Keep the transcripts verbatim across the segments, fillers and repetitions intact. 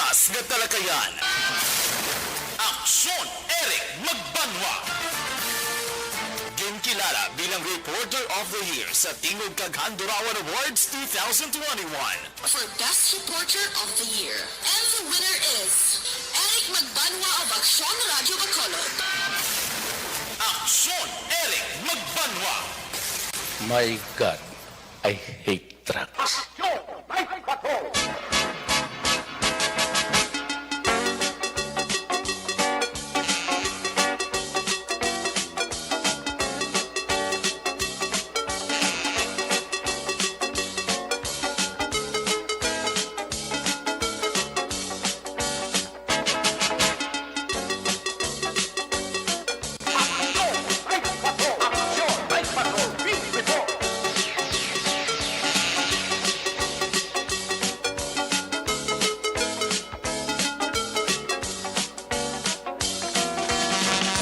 As nga talakayan, Aksyon Eric Magbanwa. Ginkilala bilang Reporter of the Year sa Tingog kag Handurawan Awards two thousand twenty-one. For Best Reporter of the Year. And the winner is Eric Magbanwa of Aksyon Radyo Bacolod. Aksyon Eric Magbanwa. My God, I hate drugs.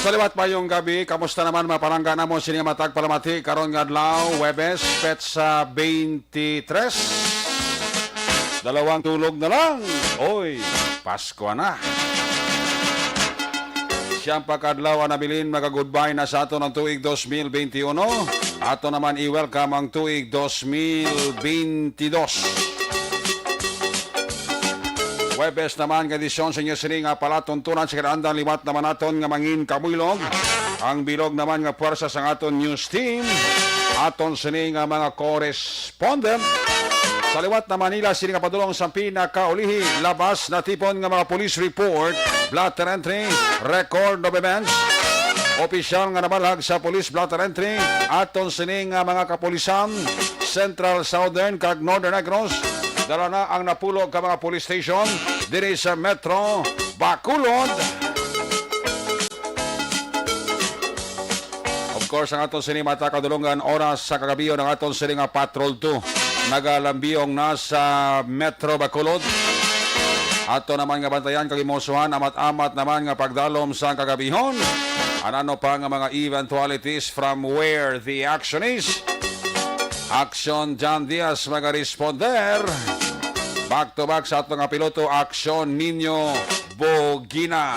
Sa liwat, mayong gabi. Kamusta naman, mga palangga namon, sini nga matag palamati karon nga adlaw, Huwebes, petsa twenty-three? Dalawang tulog na lang. Oy, Pasko na. Siyam pa ka adlaw ang nabilin, maga-goodbye na sa aton ang tuig dos mil benti uno. Ato naman i-welcome ang tuig dos mil benti dos. Huwebes naman nga edisyon sa inyo sini nga palatuntunan sa kinaandan. Liwat naman naton nga mangin kamuylog ang bilog naman nga puwersa sang aton news team, aton sini nga mga correspondent. Sa liwat na Manila, sini nga padulong sa pinakaulihi, labas natipon nga mga police report, blotter entry, record of events, opisyal nga nabalhag sa police blotter entry, aton sini nga mga kapulisan, Central, Southern, kag Northern Negros. Dala na ang napulo ka mga police station diri sa Metro Bacolod. Of course, ang aton sini mata kadulungan, oras sa kagabion, ang aton sini nga Patrol two nagalambiyong na sa Metro Bacolod. Ato naman nga bantayan kag imusuhan, amat-amat naman nga pagdalom sa kagabihon. Ano pa nga mga eventualities from where the action is? Aksyon John Diaz magaresponder. Back to back sa ato nga piloto, Aksyon Nino Bogina.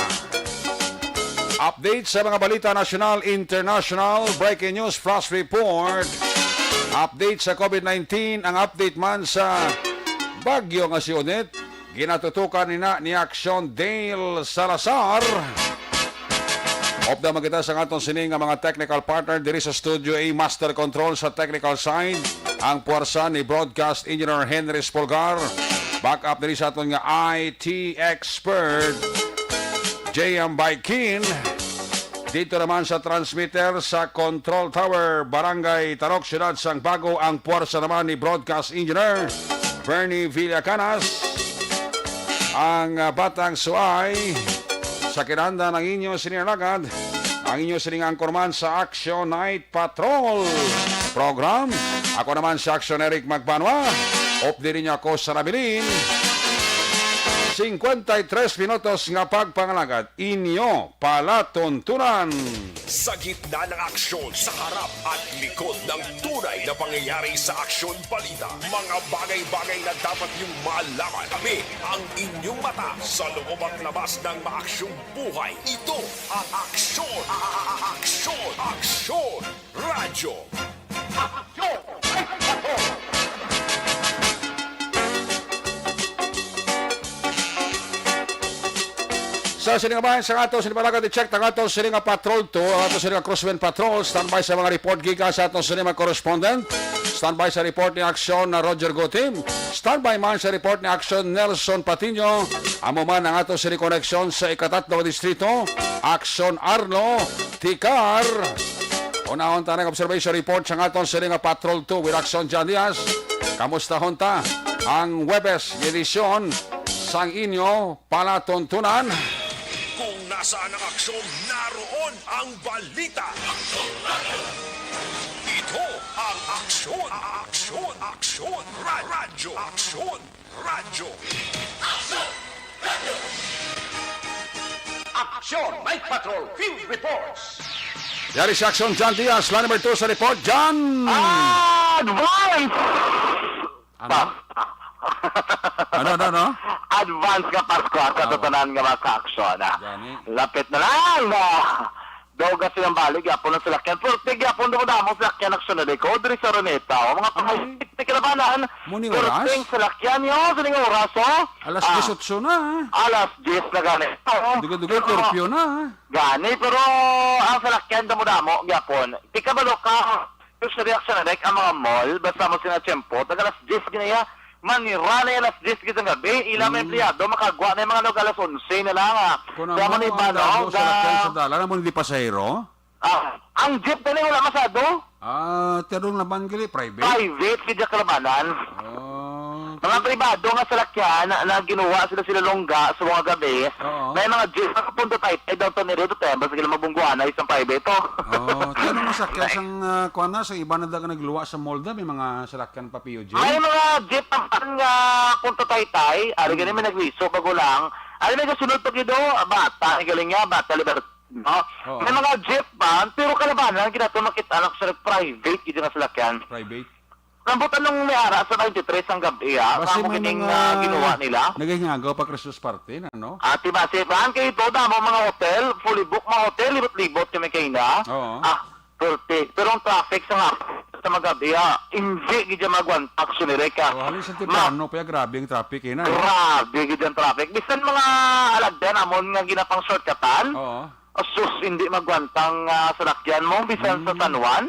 Update sa mga balita nasyonal, international, breaking news, flash report. Update sa covid nineteen, ang update man sa bagyo nga si Odette. Ginatutukan nina ni Aksyon Dale Salazar. Upda man kita sa aton sini nga mga technical partner diri sa Studio A, Master Control sa technical side, ang puwersa ni Broadcast Engineer Henry Spolgar. Backup diri sa aton nga I T expert, J M Baikin. Dito naman sa transmitter sa Control Tower, Barangay Tarok, Siyudad sang Bago, ang puwersa naman ni Broadcast Engineer Bernie Villacanas. Ang, ah, Batang Suay, sa kinanda ng inyo sini alagad, ang inyo sining anchorman sa Action Night Patrol Program. Ako naman si Action Eric Magbanwa. Updi ninyo ako sa nabilin. Cincuenta y tres minutos nga pagpangalagad, inyo palatuntunan. Sa gitna ng aksyon, sa harap at likod ng tunay na pangyayari sa aksyon balita, mga bagay-bagay na dapat niyong malaman. Kami ang inyong mata sa loob at labas ng maaksyong buhay. Ito ang Aksyon, a- a- a- Aksyon, Aksyon Radyo. Aksyon! Sa sini nga bahin sa ato, sini balaga, i-check ang ato sini nga Patrol two, ang ato sini nga Crosswind Patrol. Standby sa mga report gikan sa ato sini nga correspondent. Standby sa report ni Aksyon na Roger Gutim. Standby man sa report ni Aksyon Nelson Patiño. Amo man ang ato sini koneksyon sa ikatatlo distrito, Aksyon Arlo Tikar. Unahon ta ang observation report sa aton sini nga Patrol two with Aksyon John Diaz. Kamustahon ta ang Huwebes nga edisyon sang inyo palatuntunan. Kung nasaan ang aksyon, naroon ang balita. Ito ang Aksyon, Aksyon, Aksyon, Ra- Radyo, Aksyon, Radyo. Aksyon Night Patrol Field Reports. Yari si Aksyon John Diaz, line number two sa report. John! Advance! Ano? Ano, ano, ano? advance nga Pasko sa Awa. Tanan nga mga ka-aksyon, ah. Gani. Lapit na lang na daw ga silang balik, gyapon ang salakyan. Pwerte gyapon daw damo salakyan, aksyon na di ko. Diri sa Araneta, oh, mga Ay. Pangit ni kalabanan. Mo ni oras? Pwerteng salakyan, yo, sa ning oras, oh. Alas Ah. diyes otso na, ah. Alas diyes na gani. Oo. Duga-duga, Pero, curfew na, ah. Gani, pero ang salakyan damo-damo, gyapon. Di kabalo ka, Yung sa reaksyon na, like, ang mga mall, basta mo sila tiyempo, tag alas diyes gina ya, manira na yung alas diyes gid sang gabi, ilang mga Mm. empleyado, makagwa na yung mga nog alas onse na lang, ah. Kung Kaya amo man iba, ang no, damo sa ga- lakyan sa dalan, amo hindi pasahero? Ah, ang jeep na wala masado. Ah, terong laban gali, private? Private, gid ang kalabanan. Oh. Mga pribado nga salakyan na, na ginuha sila, sila longga sa mga gabi. Oo. May mga jeep, ang punto tayo, tayo daw to ni Redo, tayo, basta sila mabungguan na isang private to. Oh, pero ang sakyan Right. sang, ah, kuwan na, sa iba na daw nga nagluwa sa mall da, may mga salakyan pa, P O J? May mga jeep ang pan nga punto tayo, tayo. Ari gani Hmm. may nagwiso, bago lang. Ari may kasunod pa gido, ah, bata, ang galing niya, bata, Libertad, no? Oo. May mga jeep van, pero kalabanan, ginato makita lang sa private, gid nga salakyan. Private? Nambot anong may ara sa twenty-three sang gabi, ah? Basi Kamo may kining, mga ah, ginawa nila? Nagahingagaw pa Christmas party na, no? Ati ba, si Van, kay ito, damo mga hotel, fully booked mga hotel, libot-libot kami kayo na. Oo. Ah, pwerte. Pero ang traffic sa nga, sa mga gabi, ah, hindi gid magwanta, aksyon ni Reka. Oh, halin sa Ma- temprano, pa, grabe ang traffic, eh, na, eh. Grabe gid ang traffic. Bisan mga alagdan namon nga ginapang shortcutan, Oo. Asus, hindi magwantang, ah, salakyan mo, bisan sa Mm. San Juan.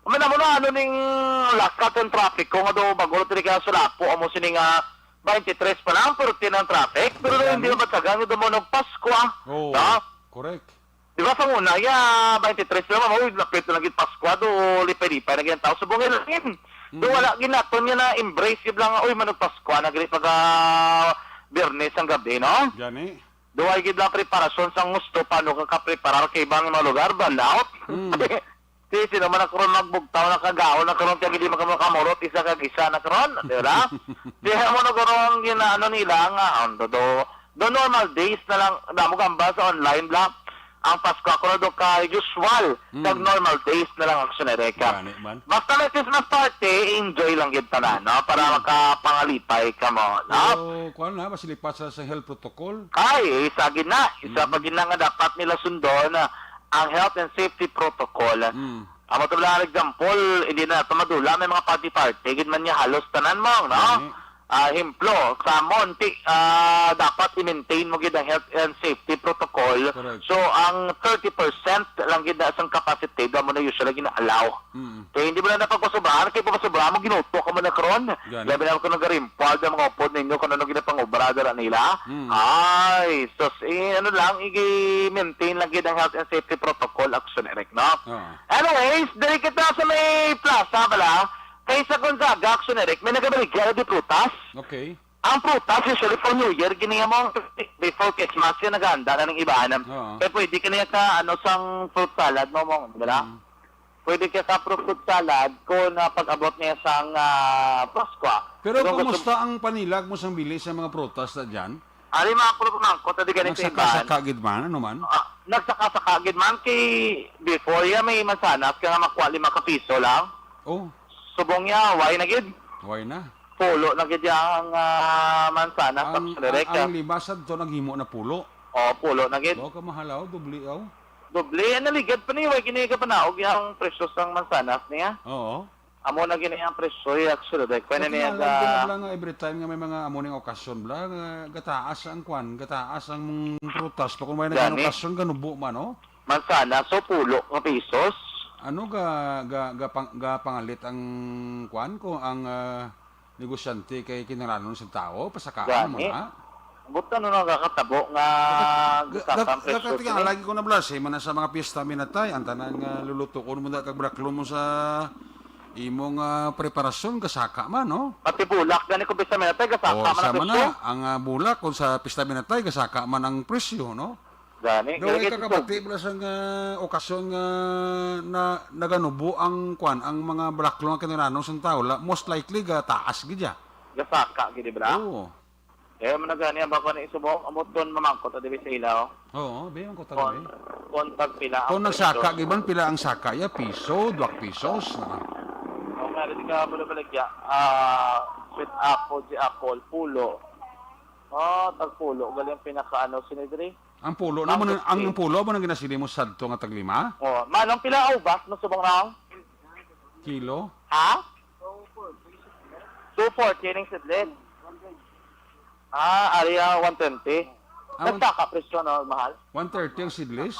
May namo na, ano ning lakat ang traffic ko, nga do, bago na tiri ka sa Lapu, amo sini nga twenty-three pa lang, pero tinang traffic. Pero Dami. Hindi na matsagan, nga do mo nagpasko, ah. Oo, No? Correct. Di ba, sa una, ya, twenty-three na naman, uy, lapit na lang yung Pasko, ah, do, lipay-lipay na ganyan tao. Subong yung langin. Do, Mm. wala, ginaton niya na, embrace, yung lang, uy, managpasko, na ganyan pag, ah, Biyernes ang gabi, no? Gani. Duway gid lang preparasyon sang husto, paano ka kapreparar kay ibang mga lugar, brownout? Mm. Di, sino man na karon magbugtaw, nakagaon na karon, kaya hindi makakamurot, isa kag isa na karon, di ba? Di mo na karon ang ginaano nila nga, ang do, do, do normal days na lang, damo gamba sa online bla. Ang Pasko ako na do ka usual, Mm. kag normal days na lang, aksyon na reka. Gani man. Basta may Christmas party, enjoy lang gid tanan, no? Para Mm. makapangalipay ka mo, no? So, kuwan na, masilipat sa, sa health protocol. Ay, isa gid na. Isa Mm. pa gid na nga dapat nila sundon, ah, ang health and safety protocol. Mm. Amo to lang, example, hindi na nato madula, may mga party-party, gid man niya halos tanan mo, no? Gani. Ah, ehemplo, sa Monte, ah, dapat i-maintain mo gid ang health and safety protocol. Correct. So, ang thirty percent lang gid na sang capacity, daw mo na usually gina-allow. Mm. Kaya hindi mo na napagpasubrahan, kaya pagpasubrahan mo, ginuto ka mo na karon. Gani. Labi na kung nagarimpal ang mga upod ninyo, kung ano ginapangobra dala nila. Mm. Ay, sus, eh, ano lang, i-maintain lang gid ang health and safety protocol, action, Eric, no? Oo. Anyways, diri kita sa may plaza, bala, kay sa Gonzaga, action, Eric, may nagabaligya na di prutas. Okay. Ang prutas, usually for New Year, gini mo, before Christmas, yan naghahanda na ng ibahan. Oo. Kaya pwede ka niya ka, ano, sang fruit salad mo, mo, di ba? Mm. Pwede ka ka fruit salad kung, ah, pag-abot niya sang, ah, Pasko. Pero Pero kung gusto kumusta ang panilag mo sang bili sa mga prutas na dyan? Ari, mga puro pamangkot, adi gani sa iban. Nagsaka-saka gid man, ano man? Ah, nagsaka-saka gid man kay before ya may mansanas ka nga makuha lima ka piso lang. Oh. Subong ya, why na gid? Why na? Pulo na gid ya ang, ah, mansanas sa Ang, ang, Amerika. Ang lima sad to naghimo na pulo. Oh, pulo na gid. Wow, kamahal, oh, doble, oh. Doble, ang naligad pa ni, why gini ka panaog ya ang presyo sang mansanas niya? Oo. Amo na gini ang presyo, ya, actually, like, pwede Pati niya nga, lang, ga- lang, lang, every time nga may mga amo ning okasyon, bla, nga gataas ang kwan, gataas ang prutas, pa kung may Gani. Naging okasyon, ganubo man, no? Mansanas, so pulo nga pisos. Ano ga, ga, ga, pang, ga pangalit ang kwan ko ang, ah, negosyante kay kinahanglanon sa tao, pasakaan mo Gani. Na. Buta no nakakatabo nga Ga, ga, gasakang ga, presyo kati nga, sini? Lagi ko na blase, man sa mga piyesta minatay, ang tanan nga lulutuon mo na kag braklo mo sa imong, ah, preparasyon, gasaka man, no? Pati bulak, gani ko bisa minatay, gasaka Oh, man ang sama presyo. Na, ang, ah, bulak, kung sa piyesta minatay, gasaka man ang presyo, no? Gani, Daw gani ay gani kakabati, bala sang, ah, okasyon nga na, naganubo ang, kwan, ang mga balaklong nga kinahanglanon sang tao, la, most likely, ga taas gid ya. Gasaka gid, di ba? Oo. Eh, man gani ang bako ni subong, amot kon mamangkot, di ba, sa ilaw? Oo, be, ang kutang Kon, be. Kon tagpila ang Kung nagsaka, presyo. Giban, pila ang saka ya? Piso, duwak pisos, na. O nga, di ka bala-baligya. Ah, sweet apple, di apple, pulo. Oh, Ang pulo, gali ang pinaka, ano, sinidri. Ang pulo na mo nang, ang pulo mo nang ginasiling mo sadto nga taglima? Oh, manong pila ubas mo subong na? Kilo? Ha? Two forty ning seedless. Ah, ari ang one twenty. Ah, one Nagtaka presyo, no, mahal? One thirty ang seedless?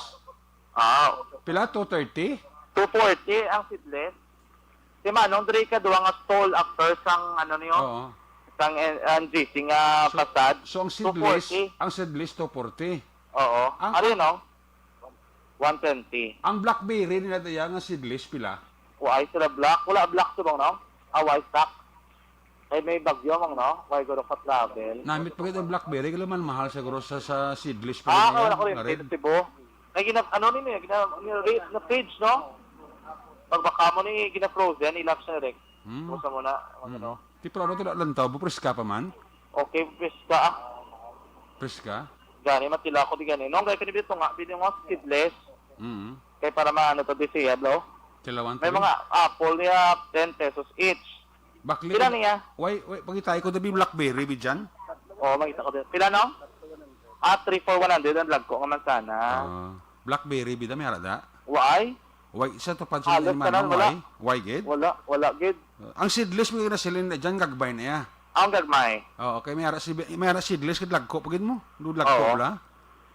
Ah, Pila? Two thirty? Two forty ang seedless. Si Manong, diri ka duwa nga stall after sang, ano niyo? Oo. Sang, eh, ang G C nga So, facade. so ang seedless, Two forty. ang seedless two forty. Oo. Ang Ari, no? One twenty. Ang blackberry nila daya nga seedless pila? Wala sila black. Wala black subong, no? Ah, wala stock. Kay may bagyo, mang, no? Wala guro ka travel. Namit pa gid ang blackberry, kailangan mahal siguro sa, sa seedless pa Ah, rin kaya wala yan, ko rin nga red. Dito Cebu. Ay, gina, ano ni niya? Gina, gina, na fridge, no? Pag baka mo ni gina-frozen, ilap siya, Rick. Hmm. Pusa mo na, ano, Mm. no? Ti, pero ano to, lantaw mo, preska pa man? Okay, preska, ah. Preska? Gani, matila ko di gani. Nung kaya pinibili to nga, bili mo seedless. Mm. Kay para maano to, di siya, bro. Tilawan May to, mga apple niya, ten pesos each. Bakli Pila ko, niya? Why, why, pagitay ko, dabi blackberry, bi dyan? Oo, makita ko din. Pila, no? Ah, three for one hundred ang lagko nga mansana. Ah, blackberry, bida, may ara da? Why? Why, sa tupad sa Halos imanong, tanan, wala. why? Why, gid? Wala, wala, gid. Ang seedless, may nasilin na dyan, gagmay na ya. Ang gagmay. Oo, okay, may ara, si, may ara seedless, gid lagko, pagid mo. Do lagko, Oo. bla?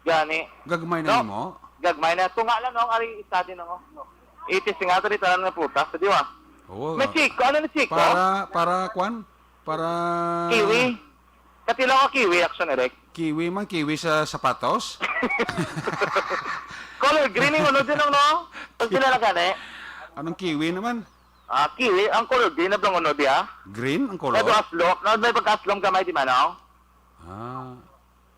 Gani. Gagmay na No? nimo? Gagmay na. Tunga lang, no? Ari, isa din ako. Itis nga, ito rin tanan nga prutas, di ba? Oo, May ah. Chico. Ano ni Chico? Para, para, kwan? Para Kiwi. Katilaw ka kiwi, action, Eric. Kiwi man, kiwi sa sapatos? Color green yung unod yun, no? Pag sila na gani. Anong kiwi naman? Ah, kiwi. Ang color green na bang unod, ya? Green ang May color? pagkaslom. Na, may pagkaslom gamay, di ba, no? Ah.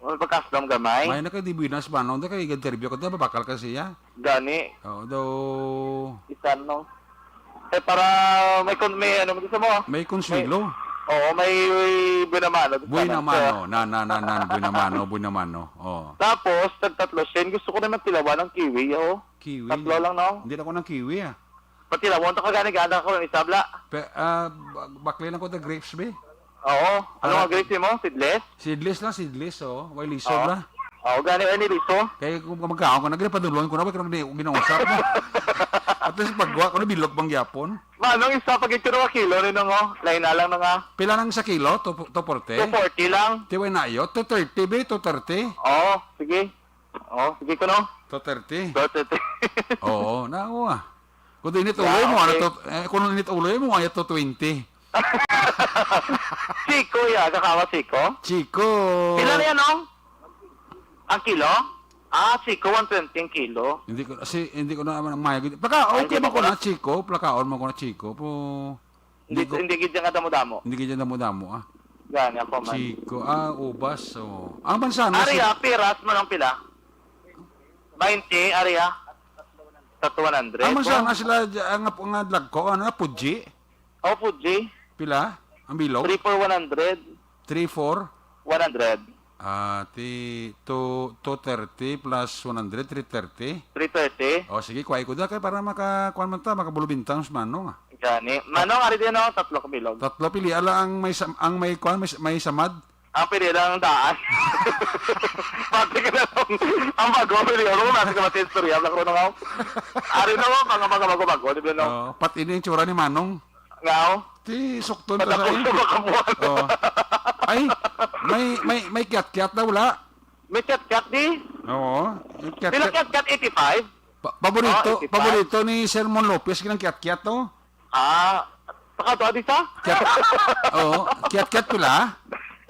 May pagkaslom gamay. May na kay di buenas ba, no? Hindi kay interview ko, di ba, bakal ka siya? Gani. Oo, daw. Isan, no? Eh, para may kon-, may ano mo gusto mo? May konsuelo. Oo, may buena mano. Buena Sana. mano. Na, na, na, na, buena mano, buena mano. Oh. Tapos, tagtatlo, Shen, gusto ko naman tilawan ng kiwi, oh. Kiwi. Tatlo lang, no? Hindi na ko ng kiwi, ah. Patilawon to ka gani, ganda ko ng isabla. Pe-, ah, bak-, bakli lang ko the grapes, be. Oo. Ano Para nga grapes mo? Seedless? Seedless lang, seedless, oh. Way lisod Oo. lang. Oo, gani, ay, niliso. Kaya kung magkaon ko na, ginapadulon ko na, wala ko na ginausap na. At least pagwa ko na, bilog bang yapon? Manong isa pag ito na kilo rin, no? Lain na lang na nga. Pila nang sa kilo? Two, two forty? Two forty lang. Tiway na iyo? Two thirty, be? Two thirty? Oo, sige. Oo, sige ko, no? Two thirty? Two thirty. Oo, na, oo, ah. Kung init ulo Yeah, mo, ano okay. to, eh, kung init ulo mo, ano to twenty? Chico, ya, kakawa Chico? Chico. Pila na yan, no? Ang kilo? Ah, Chico, one twenty ang kilo. Hindi ko, si, hindi ko na naman ang mayag. Plaka, Ay, okay hindi mo ko ko na, na. Chico. Plakaon mo ko na, Chico. Po, Hindi, hindi ko hindi gid nga damo-damo. Hindi gid nga damo-damo, ah. Gani ako man. Chico, ah, ubas, oh. Ang mansanas, Ari, ah, piras man ang pila? Bainte, ari, ah. Tatlo one hundred. Ang mansanas sila, ang, ang, ang lagko, ano, Fuji? Oh, Fuji. Pila? Ang bilog? Three for one hundred. Three for? One hundred. Ah, ti, two, two thirty plus one hundred, three thirty. Three thirty. Oh, sige, kuha ko da kay para maka, kuwan man ta, makabulubintang sa manong, ah. Gani. Manong, ari din, oh, tatlo ka bilog. Tatlo, pili. Ala ang may sam-, ang may kuwan, may, may samad. Ang pili lang ang daan. Pati ka na lang. Ang bago, pili. Ano, nasa ka mati istorya, lang ko na nga. Ari na mo, mga, mga bago-bago, di ba, no? Oh, pati ini yung tsura ni Manong. Ngaw? Ti, sukton ka sa Patapuso iya. Ka kamuan. Oh. Ay, may, may, may kiat-kiat na wala? May kiat-kiat di? Oo. Yung Pila kiat-kiat. Kiat-kiat, eighty-five? Pa-, paborito, Ah, eighty-five. Paborito ni Sermon Lopez, kinang kiat-kiat, no? Ah, saka to, di sa? Kiat-, oo, kiat-kiat pila?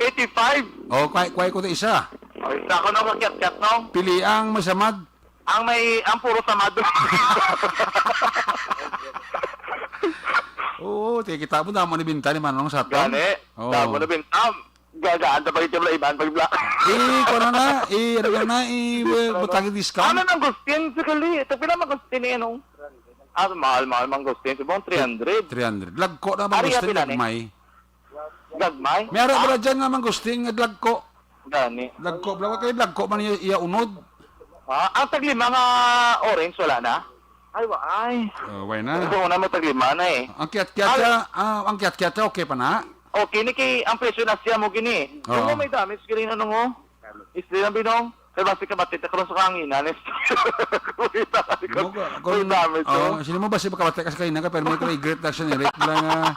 Eighty-five. Oh, kuha, kuha ko to isa. Ay, sa ako na ka kiat-kiat, no? Pili ang masamad. Ang may, ang puro samad. Oo, ti, kita mo, damo ni binta ni Manong sa aton. Gani, Oo. Damo na binta. Gagaan ta pa yung iban pag bla. Eh, kuha na na. Eh, ano na, eh, butang discount. Ano nang gustin? Sakali, ito pila mang gustin eh, no? Ah, mahal, mahal mang gustin. Subong three hundred. Three hundred. Lagko na mang Ari, gustin, pila ni? Gagmay. Gagmay? May ara Ah? Pala dyan nga mang gustin nga lagko. Gani. Lagko, bla, kay lagko man iya, iya unod. Ah, ang taglima nga orange, wala na? Ay, wa-, ay. Oh, why na? Gusto ko na mo taglima na eh. Ang kiat-kiat Ay. Siya, ah, ang kiat-kiat siya, okay pa na? Okay, ni kay ang presyo na siya mo gini. Oo. Kung may damage gini, ano mo? Isli lang, Binong. Kay basi ka batit, karon sa kahanginan, eh. Kumita ka, Mo ka, may kung, damage, oh, oh. Sino mo ba si makabati ka sa kaina ka, pero may kay great action, eh. Rate lang, ah,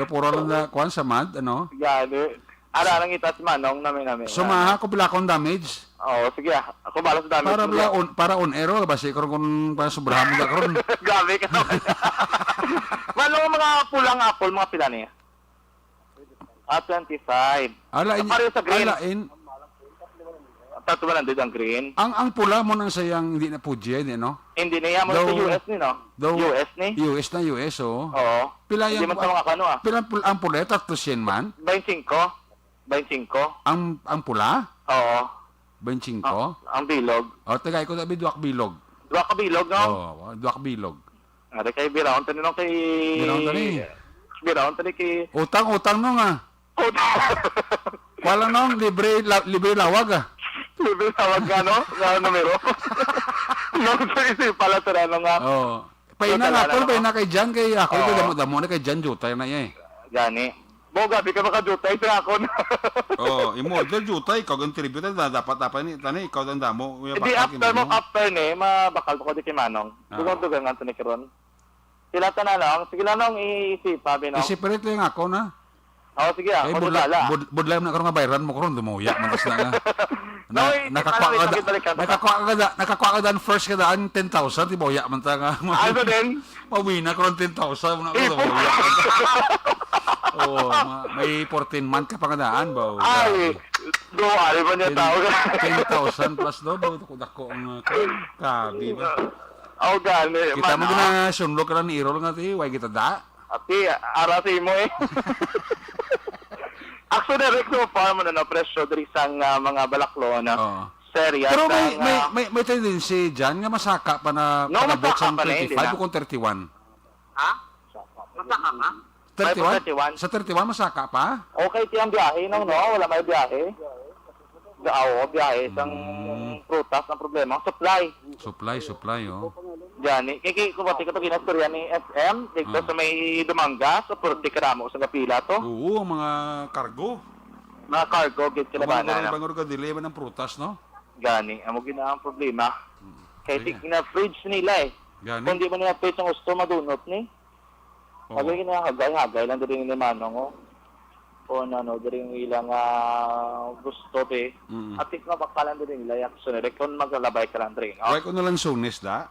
do puro lang na, kuwan, sa mad, ano? Gani. Ara, nang ita si Manong, nami, nami. So, maha, kung pila akong damage? Oo, sige, ah. Ako bala sa damage Para mo, bala, ah. on, para on air, oh, basi karon kung para sobrahan mo na karon. Grabe ka naman. Manong, mga pulang apple, mga pila niya? Ah, twenty-five. Ala, in, Pareho sa green. Ala, in, Tag two hundred ang green. Ang, ang pula mo nang sayang hindi na Fuji, hindi, no? Hindi na yan. Mo Daw, sa U S ni, no? daw, U S ni? U S na U S, oo. Oo. Pila Hindi yan, man sa mga kano, ah. Pila ang pul-, ang pula, tatlo siyen man? Twenty-five. Twenty-five. Ang, ang pula? Oo. Twenty-five? Ah, ang bilog. Oh, tagay ko, sabi, duwak bilog. Duwak ka bilog, no? Oo, duwak bilog. Ari kay biraon tani nung kay Biraon tani. Biraon tani kay Utang, utang no nga. Utang. Wala nung libre la-, libre lawag, ah. Libre lawag nga, no? Nga numero. Nung sa isip pala sa ano nga. Oh. Paina Utang nga, na tol, naman. Paina kay Jan, kay ako, Oo. Damo-damo na kay Jan, jutay na iya, eh. Gani. Bo, gabi ka makajutay sa akon. Oh, imo order jutay, ikaw ang tribute na dapat, dapat ni tani, ikaw ang damo. Uy, Hindi, bakal after mo, kini mo. After ni, mabakal ko di kay Manong. Ah. Dugang-dugang nga to ni karon. Sila ta na lang. Sige lang, Nong, i-, isipa, Binong. I-separate lang ako na. Oh, sige, ah. Kay Ako budla-, bala. bud-, budlay man ako nga bayran mo karon, dumuya man tas na nga. No, Na, i-, nakakuha ano, ka da-, ibalik-balikan. Nakakuha ka da-, nakakuha ka daan first ka daan ten thousand, di ba, uya man ta nga. Ano din? Mawina karon ten thousand, mo na ako, Ipon. dumuya man ta. Oo, ma-, may fourteen month ka pa nga daan, ba? Oh, Ay, grabe. do, ano ba niya Ten, tao? Ten thousand plus do, do, dako-dako ang, uh, kuwan. Grabe ba? Oh, gani, Kita mo man, gina-, ah. Sunlok ka lang ni Errol nga, ti, way kita da? Ati, ara sa imo, eh. Actually, Rick, so far mo na, no, presyo diri sang, ah, mga balaklo, no? Oo. Serya Pero may, sang, may, ah, may, may tendency dyan nga masaka pa na No, pag-abot masaka sang pa na, hindi twenty-five na. O kung thirty-one? Ha? Masaka pa? Thirty-one? Five thirty-one. Sa thirty-one, masaka pa? Okay, tiyang biyahe, no, no? Wala may biyahe. Ga-, oo, biyahe sang Mm. prutas ang problema. Supply. Supply, supply, oh. Gani. Kay, kay, kung pati ka to ginastorya ni S M, dito Mm. sa may Dumangas, so, pwerte ka damo sa gapila to. Oo, ang mga cargo. Mga cargo, gid sila Ang mga bana, no? Bangor ka, delay man ang prutas, no? Gani, amo gid na ang problema. Mm. Kay Kaya. Tig-, na-fridge nila, eh. Gani. Kung di mo nila fridge ang gusto, madunot ni. Oo. Sabi ko na, hagay-hagay lang diri ni Manong, oh. O ano, ano, diri ang ilang, ah, gusto, be. Mm. At least mabakalan diri nila yung action nila kung maglalabay ka lang diri, no? Why ko na lansones, da?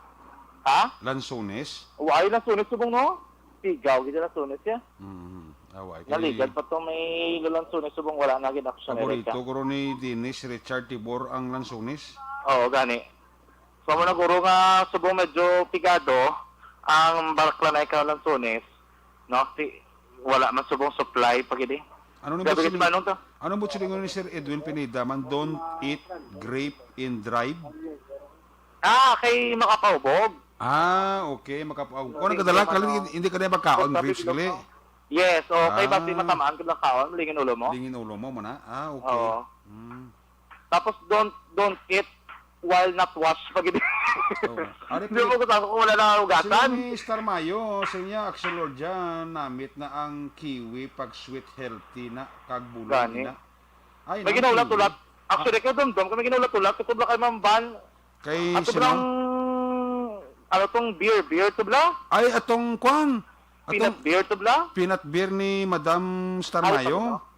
Ha? Lansones? Why lansones, subong, no? Pigaw, gid lansones, ya. Mm. Ah, why? Kay Naligad pa to may lansones, subong wala na gid action nila Paborito ka. ko ron ni Dennis Richard Tibor ang lansones. Oo, gani. So, mo na guro nga subong medyo pigado ang baraklanay ka lansones, no? Si, wala man subong supply pa gid, eh. Ano ni Grabe Boss gid Ling-, ba, anong to? Ano mo silingon ni Sir Edwin Pineda man, "Don't eat grape and drive"? Ah, kay makapaubog. Ah, okay, makapaubog. Kung Hindi nagdala ka lang, mano. hindi, hindi ka na magkaon Sabi grapes, ko, gali? Yes, o, kay basi Ah. matamaan ka lang kaon, malingin ulo mo. Lingin ulo mo, muna? Ah, okay. Oo. Mm. Tapos don't, don't eat while not wash pag hindi. Oo. Ari, Hindi mo pre-, ko sa kung wala na hugasan. Sino ni Star Mayo? Sa niya, Axel Lordia, namit na ang kiwi pag sweet, healthy na, kag bulong Gani. ina. Ay, May nang ginaulat-ulat. kiwi. Actually, Ah. kay Domdom, kami ginaulat-ulat, katubla kay Ma'am Van. Kay At sino? sobrang, ano tong beer, beer to bla? Ay, atong kwan. Peanut Atong beer to bla? peanut beer ni Madam Star Ay, Mayo. pag-,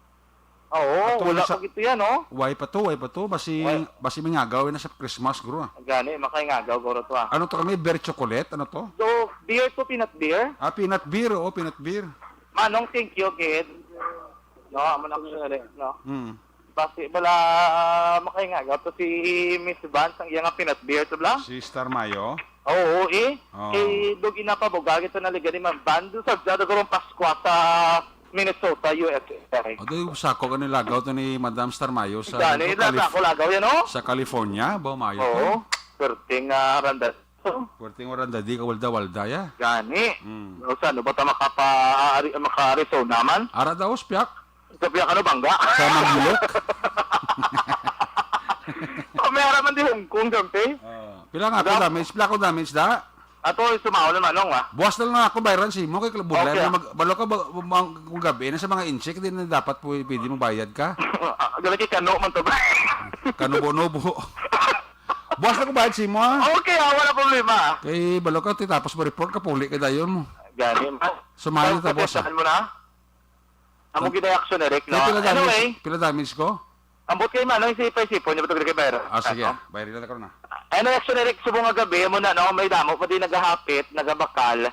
Oo, Atong wala sa pa gito yan, oh. Why pa to? Why pa to? Basi, Why? basi may ngagaw na sa Christmas, guro, ah. Gani, makay ngagaw, guro to, ah. Ano to kami? Beer chocolate? Ano to? So, beer to peanut beer? Ah, peanut beer. Oo, peanut beer. Manong, thank you, kid. No, amo na ako sa no. Mm. Basi, bala, makay ngagaw to si Miss Vance, ang iya nga peanut beer to bla? Si Star Mayo? Oo, eh. Oo. Kay dugi na pa, buga, ito naligan ni Ma'am Van. Doon sa Jada Gurong Pascua sa Minnesota, U S A. Adoy, sako ka nilagaw to ni Madam Star Mayo sa Gani, ano to, Calif-, lasa ko lagaw yan, oh. sa California, ba, Mayo to? Oo. Perting, ah, randa. Perting randa, di ka walda-walda, ya. Gani. Mm. O, sa ano ba ta makapa-, ari-, maka-Arizona man? Ara daw, spiak. Sa piyak ano, bangga? Sa Manglok. Oh, may ara man di Hong Kong, gampi. Oh. Pila nga ako Wala. damage? Pila ako damage, da? Ato, sumaon na, Manong, ah. Buwas na lang ako, bayran sa imo. Kay budlay Okay, mo ah. mag-, balo ka ba, mag-, kung gabi na sa mga incheck, di na dapat pu-, pwede magbayad ka. Ah, dala kay kano man to, ba? Kanubo-nubo. Buwas na ko bayad sa imo, ah. Okay, ah, wala problema, ah. Kay balo ka, ti, tapos mo report ka, puli ka dayon mo. Gani, man. Sumayo Tapos ta, boss, ah. Pakitaan mo na. Amo Ang gid ang action, Eric, Kay no? pila damage, Anyway, pila damage ko? Ambot kay Manong, si Paisipon, niya ba ito kay Bayra? Ah, sige. Ano? Bayari na lang ko na. Ano, action, Eric, subong nga gabi, amo na, no? May damo pa din naghahapit, nagabakal.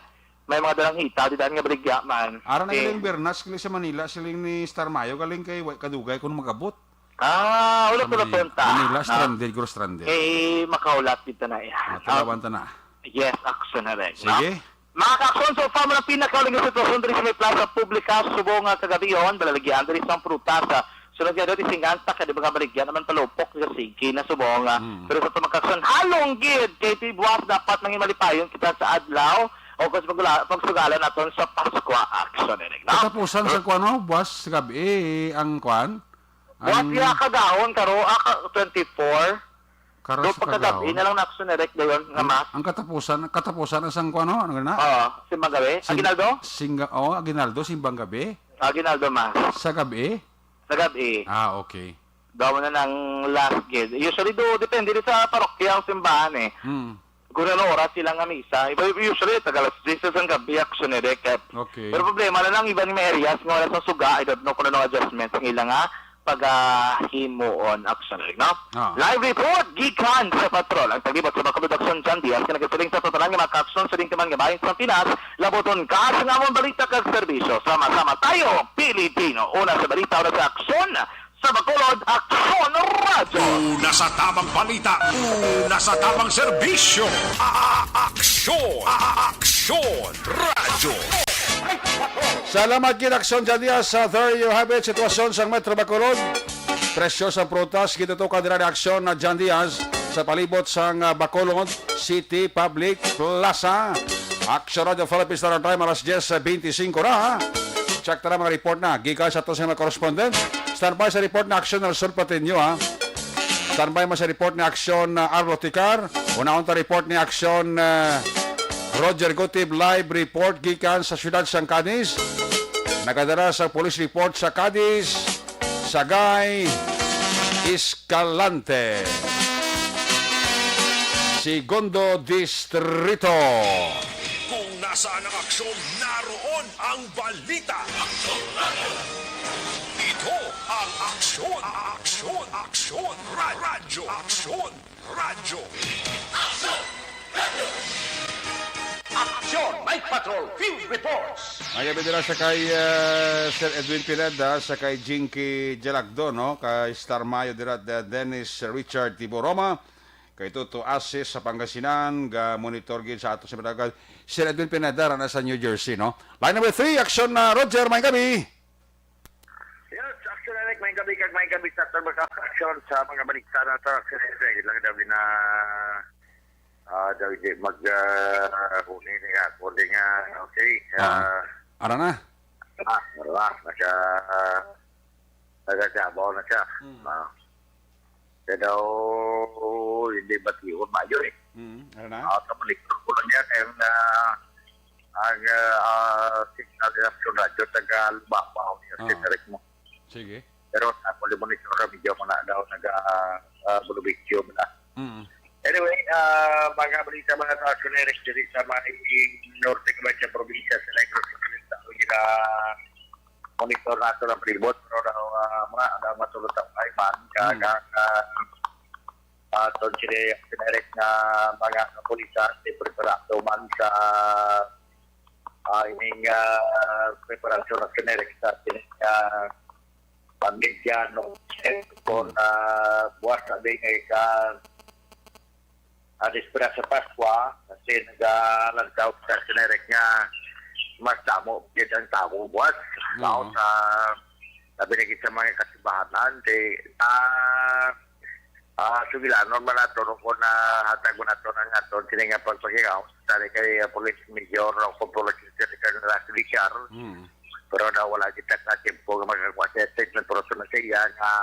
May mga dalang hita, di daan nga baligya man. Ara na Eh. galing Bernas, galing sa Manila, siling ni Star Mayo, galing kay Wa-, Kadugay, kung mag-abot. Ah, ulo Sa ko na Manila. punta. Manila, Ah. stranded, guro stranded. Eh, makaulat dito na, eh. Ah, talawan ta na. Yes, action na rin, no? Sige. Mga ka-action, so far, mga pinakauling nga sitwasyon diri sa may Plaza Publica, subong nga kagabion, balaligian diri sa prutas, ah, sunod nga diri singanta, kay di ba nga baligya naman palupok nga sige na subong, ah. Mm. Pero sa tumang ka-action, halong gid, kay ti buwas dapat nangin malipayon kita sa adlaw, o kung sa pagula-, pagsugala naton sa Paskwa action, Eric, no? Katapusan Pero sa kuwan, no? Buwas sa gabi, ang kuwan? Buwas Ang iya kagahon, karo, ah, ka-, twenty-four. Karo Do sa pagkagabi kagahon. na lang na action, Eric, dayon nga Ang, mas. ang katapusan, katapusan ang sang kuwan, no? Ano na? Oo, simbang gabi. Sim-, Aguinaldo? Singa-, oh, Aguinaldo, simbang gabi? Aguinaldo, mas. Sa gabi? Sa gabi. Ah, okay. Daw na nang last gid. Usually, do, depende rin sa parokya ang simbahan, eh. Hmm. Kung ano oras sila nga misa. Iba, usually, taga alas diyes ang gabi, action, Eric. Okay. Pero problema na lang, iba ni may areas nga wala sa suga, I don't know kung ano adjustment ang ilang nga pagahimuon, action, Eric, no? Ah. Live report, gikan sa patrol. Ang taglibot sa mga production, John Diaz, nga nagasiling sa totalan nga mga ka-action sa dingkaman nga bahin sa Pinas, labuton ka sa among balita kag serbisyo. Sama-sama tayo, Pilipino. Una sa balita, una sa aksyon, sa Bacolod, Aksyon Radyo. Una sa tamang balita, una sa tamang serbisyo. A-, a-, Aksyon, a-, a-, Aksyon Radyo. Salamat gid, Aksyon John Diaz. Sa There You Have It, sitwasyon sa Metro Bacolod. Presyo sa prutas, gitutukan dira ni Aksyon na John Diaz sa palibot sang, ah, Bacolod City Public Plaza. Aksyon Radyo Philippines Standard Time, alas diyes bente singko na. Check ta na mga report na gikan sa aton sa mga correspondent. Standby sa report na Aksyon Nelson Patiño, ha. Standby man sa report ni Aksyon, uh, Arlo Ticar. Unahon ta report ni Aksyon, uh, Roger Gutib, live report gikan sa siyudad sang Cadiz. Nagadala sa police report sa Cadiz, Sagay, Escalante. Segundo Distrito. Kung nasaan ang aksyon, naroon ang balita. Ito ang Aksyon, Aksyon, Aksyon, Ra-, Radyo, Aksyon, Radyo. Aksyon, Night Patrol, Field Reports. May gabi dira sa kay, eh, Sir Edwin Pineda, sa kay Jinky Jalagdo, no? Kay Star Mayo dira, De-, Dennis Richard Tiboroma. Kay Toto Asis sa Pangasinan, ga monitor gid sa ato sa Madagal. Sir Edwin Pineda, ra na sa New Jersey, no? Line number three, action na, Roger, may gabi. Yes, action, Eric, may gabi kag may gabi sa aton mga action sa mga balita na sa action, Eric. Lang daw na, ah, daw di mag, ah, huli ni ako, di nga, okay, Ah, ah, ara na. ah, wala, nasa, ah, nasa Davao na siya. Hmm. Ah. Pero hindi batihon maayo, eh. Mm, ano na? Ah, sa monitor ko lang yan, ang, ah, ang, ah, ah, signal nila sa radyo, taga Lubabaw, yung Ah. generic mo. Sige. Pero sa ako, monitor, medyo mo na daw, naga, ah, bulubityo mo na. Mm. Anyway, ah, mga balita, mga ka-action, Eric, diri sa may norte ka ba sa probinsya sa Negros Oriental, yung, ah, monitor nato ang palibot, pero daw, ah, mga, daw matulog ang kaiman, ka, Mm. ka, ka, ah, aton sini generic nga mga kapulisan, di preparado man sa, ah, ining, ah, preparasyon na generic sa ining, ah, pamilya, no? Kung, Mm. ah, buwas sabi nga ika, ah, dispera sa Paskwa, kasi nagalantaw sa generic nga mas damo gid ang tawo buwas. Mm. Tao sa, sabi na gid sa mga kasimbahan, di, ah, Ah, sugilanon man nato, no, kung nahatag man nato ang aton kini nga pagpakigaw, tali kay, ah, Police Major, no, kung Police Lieutenant Colonel Rocky Villar. Mm. Pero daw wala kita ka tempo nga magkakuha sa statement, pero sa na siya nga,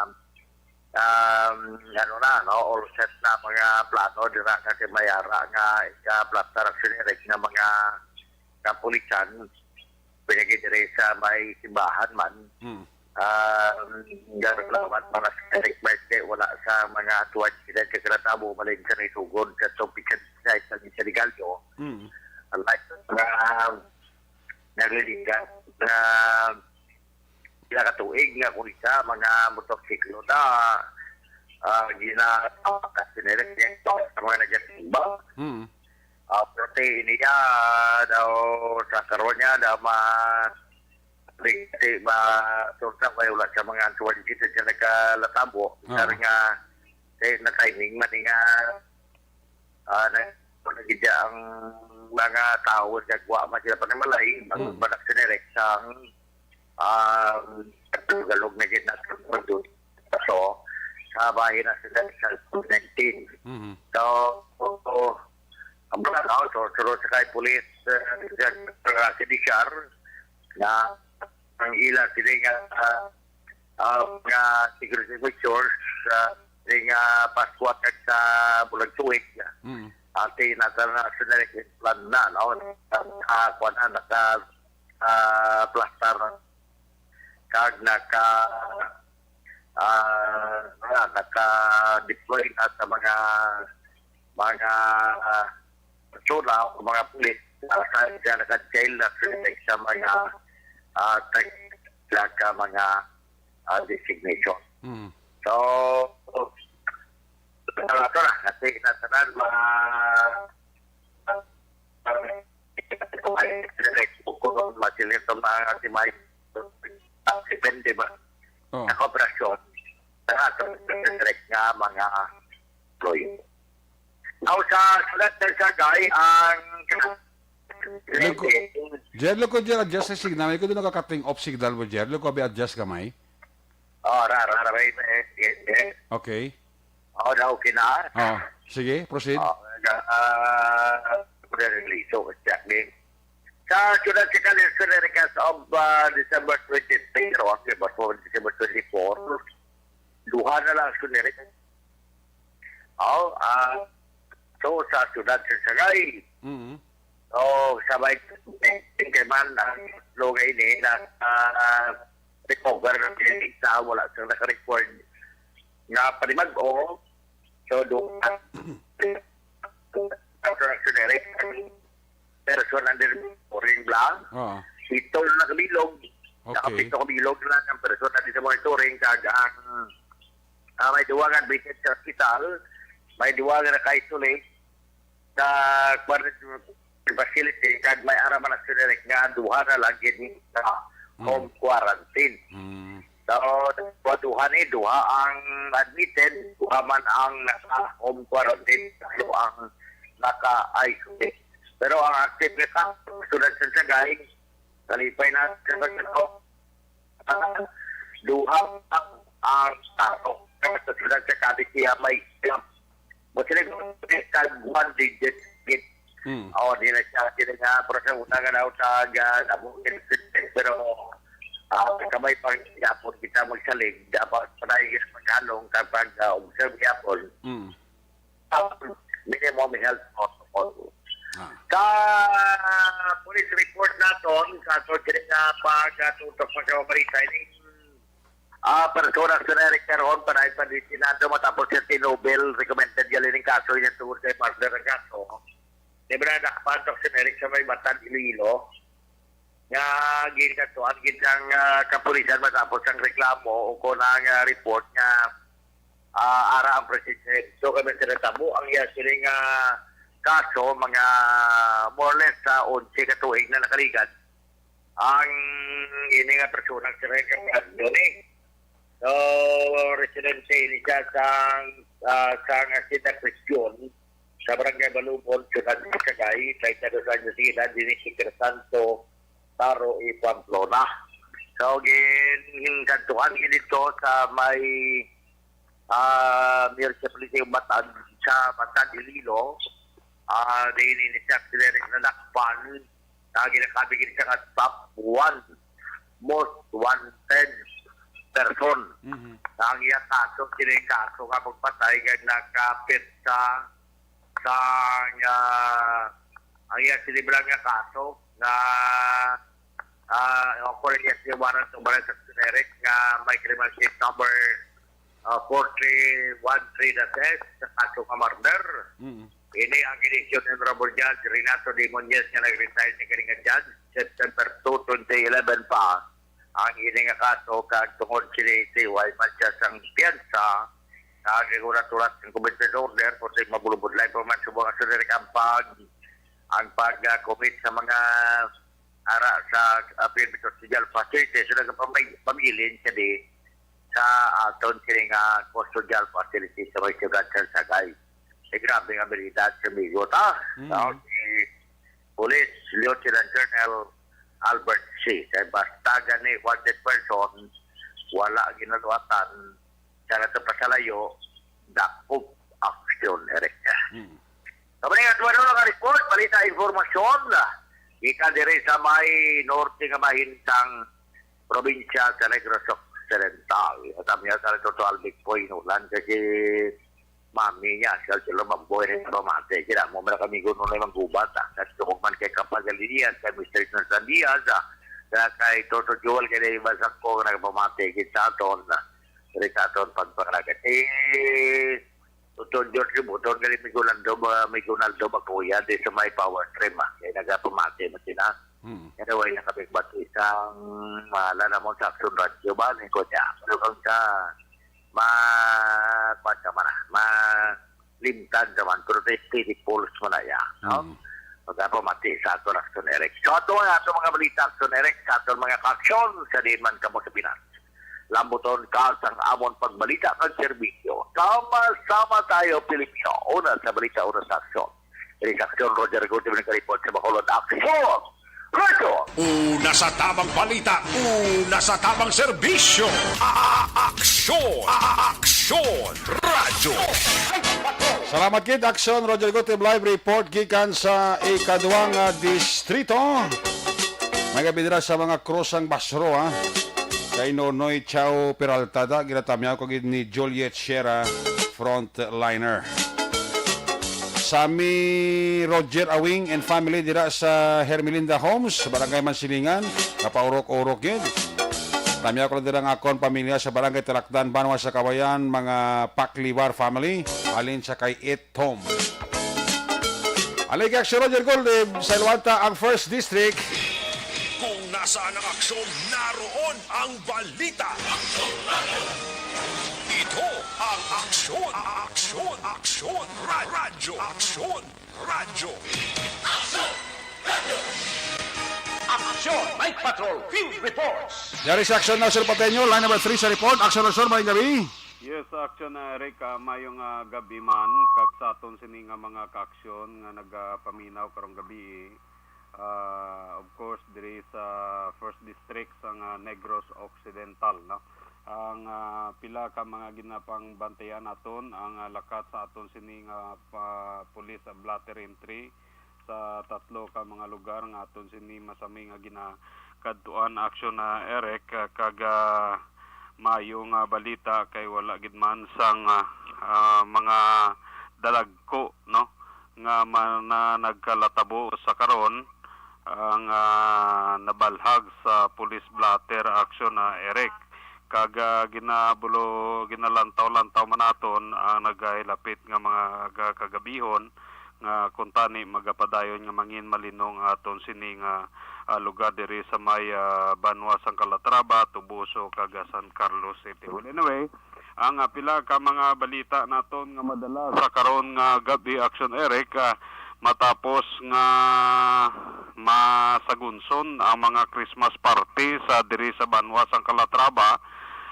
um, ano na, no, all set na mga plano dira nga si Mayara nga ika-plaster ang generic nga mga kapulisan, pinagidiri sa may simbahan man. Hmm. Um, salamat para sa generic, Mars, kay wala sa mga tuwan sila sa Karatabo, malin sa naisugod sa topic sa San Miguel. Hmm. Ang mga nagliliga na pila ka tuig nga kung isa, mga motorsiklo na, ah, gina-, ah, sinerek niya ito sa mga nagasimba. Mm. Ah, pero ti niya daw sa karon niya daw ma, di, di ba, surta kay wala sa mga tuwan dito siya nagkalatabo. Ah. Sabi nga, eh, na timing man nga, ah, na, na gid ang mga tao sa gwa man sila panimalay, ang Mm. Banak Sinerex ang, um, Tagalog na gid natin. So, sa bahin na sila sa COVID nineteen. Mhm. So, so, ang mga tao, so, so, sa kay police, uh, sa, sa, si Dishar, na ang ila sila nga, ah, ah, mga security measures, ah, sila nga Pascua kag sa Bulag Tuig. Mm. Ang tinatara na sa plan na, no? Ah, kuwan na, naka, ah, plaster kag naka, ah, wala, naka-deploy na sa mga, mga, ah, persona o mga pulis, ah, sa, sa naka-jail na sa, sa mga, ah, tag-, ka mga, ah, designation. Mm. So, ito na, kasi natanan mga, ah, masiling sa mga si Mike, depende ba? Oh. Sa kooperasyon, sa ato direct nga mga employee. Now, sa sulat ng Sagay, ang Loko, Jer, loko, Jer, adjust sa signal. May kuno nagka-cutting off signal mo, Jer. Loko, abi adjust gamay. Oh, ra, ra, ra, ra, eh, eh, eh. Okay. Oh, na okay na. Oh, sige, proceed. Oh, ah, liso, exactly. Sa siyudad sa Callejon, as of, ah, December twenty-three, o, ang December twenty-four, duha na lang ang generic. Oh, ah, so, sa siyudad sa Sagay. Mm. So, sa may, kay man ang lugay ni na, ah, recover sa wala sa naka-record nga panimag-o. So, do, ang generic person under monitoring lang. Oo. Ito na nakabilog. Okay. Nakapito ka bilog lang ang person na di sa monitoring, kag ang, ah, may duwa nga admitted sa hospital, may duwa nga naka-isolate sa quarantine facility, kag may ara man ang generic nga duha na lang gid sa Mm. home quarantine. Mm. So, duha-duha ni, duha ang admitted, duha man ang naka-home quarantine, tatlo ang naka-isolate. Pero ang active nga kaso, siyudad sa Sagay, kalipay na sa pagkataw, duha ang, ang kaso. Sa siyudad sa Cadiz, siya may, mo sila kag one digit gid. Hmm. Oh, di na siya, di na siya, pero sa una nga daw sa, ah, sa, pero, ah, kamay pang yapon kita magsalig, dapat panay kita maghalong kapag, ah, observe yapon. Hmm. Ah, minimum health protocol. Ah. Sa police report naton, sa ato diri nga pagkatutok sa mga balita, ini, ah, persona sa Eric Caron, panay pa di tinado matapos sa tinubel, recommended gali ning kaso niya tungod kay murder ang kaso. Di ba nadakpan to si Eric sa may Matan, Iloilo? Nga ginkantuan gid ang, ah, kapulisan matapos ang reklamo o kon ang, ah, report nga, ah, ara ang presidente. So, kami sa natabo, ang iya sini nga kaso, mga more or less sa onse ka tuig na nakaligad, ang ini nga persona sila nga ni. So, residente ini siya sa, ah, sa nga sida Christian, sa Barangay Balubon, Siyudad sa Sagay, treinta y dos anyos de edad, dini si Crisanto Taro y Pamplona. So, gin-, ginkantuan gid dito sa may, ah, Municipality of Matan, sa Matan, Iloilo. Ah, dili ni siya clear na nakpan. Na ginakabig ni siya nga top one most wanted person. Mhm. Ang iya kaso, kini kaso nga pagpatay kay nakapit sa, sa, ah, ang iya siniblan nga kaso nga, ah, o kung iya siya warrant o barang sa generic nga may criminal case number, ah, four three one three dash S sa kaso nga murder. Mhm. Ini ang ginisyon ni Honorable Judge Renato D. Muñoz nga nag-retire ni kani nga judge September two, twenty eleven pa. Ang ini nga kaso kag tungod kini, tiway man siya sang piyansa, nagagulat-ulat ang commitment order kung sa mabulubudlay pa man subong ang generic ang pag, ang pag-commit sa mga ara sa, ah, appeal bitaw sa jail facility. So, nagapamay-, pamilin siya di sa aton kini nga custodial facility sa may siyudad sa Sagay. Eh, grabe nga abilidad sa migo ta. Mm. No? Si Police Lieutenant Colonel Albert C. Kay basta gani wanted person, wala ginaluwatan, sa nato pasalayo, dakop aksyon, Eric. Hmm. Kami nga tuwa nga report, balita, impormasyon, gikan diri sa may norte nga bahina sang probinsya sa Negros Occidental. At ang mga sa Toto Albic po, inulan kasi mami niya, siya sila mamboy na pamati. Kaya mo, mara kami kuno na yung gubat, ah. Kasi kung man kay Kapag Alias, kay Mister Nathan Diaz, ah. Kaya kay Toto Joel, kay Dave Basangko, na pamati, kita aton, ah. Kita aton, pagpangalaga. Eh, Toto George, Buton, kay Miguel Aldo, ba, Miguel Aldo, Bakuya, di sa may power trim, ah. Kaya nagapamati, mo sila. Hmm. Anyway, nakabigbat isang mahala na mo sa Action Radio ba? Ni ko niya. Pero kung sa ma-, kuwan ka man na, malimtan ka man, pero sa Spirit Pulse mo na ya, no? Mm. Magpapamati sa aton Action Eric. So, ato nga, ato mga balita, Action Eric, sa aton mga ka-aksyon, sa diin man kamo sa Pinas. Lambuton ka sang amon pagbalita kag serbisyo. Sama-sama tayo, Pilipino. Una sa balita, una sa aksyon. Diri sa Aksyon, Roger Gutiman, nagka-report sa Bacolod. Aksyon! Radyo! Una sa tamang balita, una sa tamang serbisyo. A-, a-, aksyon! A-, a-, aksyon! Radyo! Salamat gid, Aksyon Roger Gutib, live report gikan sa ikaduwang, ah, distrito. May gabi dira sa mga krusang basro, ha. Kay Nonoy Chao Peralta, da, ginatamyaw ko gid ni Juliet Sierra, frontliner. Sammy Roger Awing and family dira sa Hermelinda Homes, Barangay Mansilingan, kapaurok-urok gid. Tamyaw ko lang dira ang akon pamilya sa Barangay Talakdan, Banwa sa Kawayan, mga Pakliwar family, halin sa kay It Tom. Alay kay Aksyon Roger Goldib, sa Ilwanta ang First District. Kung nasaan ang aksyon, naroon ang balita. Ito ang Aksyon, Aksyon, Aksyon, Ra-, Radyo, Aksyon, Radyo. Aksyon, Night Patrol, Field Reports. Yari sa Aksyon, Nelson Pateño, line number three sa report. Aksyon, Nelson, maayong gabi. Yes, Aksyon, uh, Eric, uh, maayong, uh, gabi man, kag sa aton sini nga mga kaaksyon nga nagapaminaw karong gabi, uh, of course, diri sa First District sang, uh, Negros Occidental, no? Ang, uh, pila ka mga ginapangbantayan naton, ang, uh, lakat sa aton sini nga, uh, police blotter entry, sa tatlo ka mga lugar nga aton sini masami nga ginakadtuan, Aksyon, ah, Eric, ah, kag, ah, maayo nga balita kay wala gid man sang, ah, ah, mga dalagko, no, nga man, na nagkalatabo sa karon, ang, ah, nabalhag sa police blotter, Aksyon, ah, Eric. Kag, ah, ginabulo-, ginalantaw-lantaw man naton ang nagahilapit nga mga ga-, kagabihon nga kuntani magapadayon nga mangin malinong aton sini nga, ah, lugar diri sa may, ah, banwa sang Calatrava, Toboso, kag, ah, San Carlos City. Well, anyway, ang, ah, pila ka mga balita naton nga madala sa karon nga gabi, Aksyon Eric, ah, matapos nga masagunson ang mga Christmas party sa diri sa banwa sang Calatrava,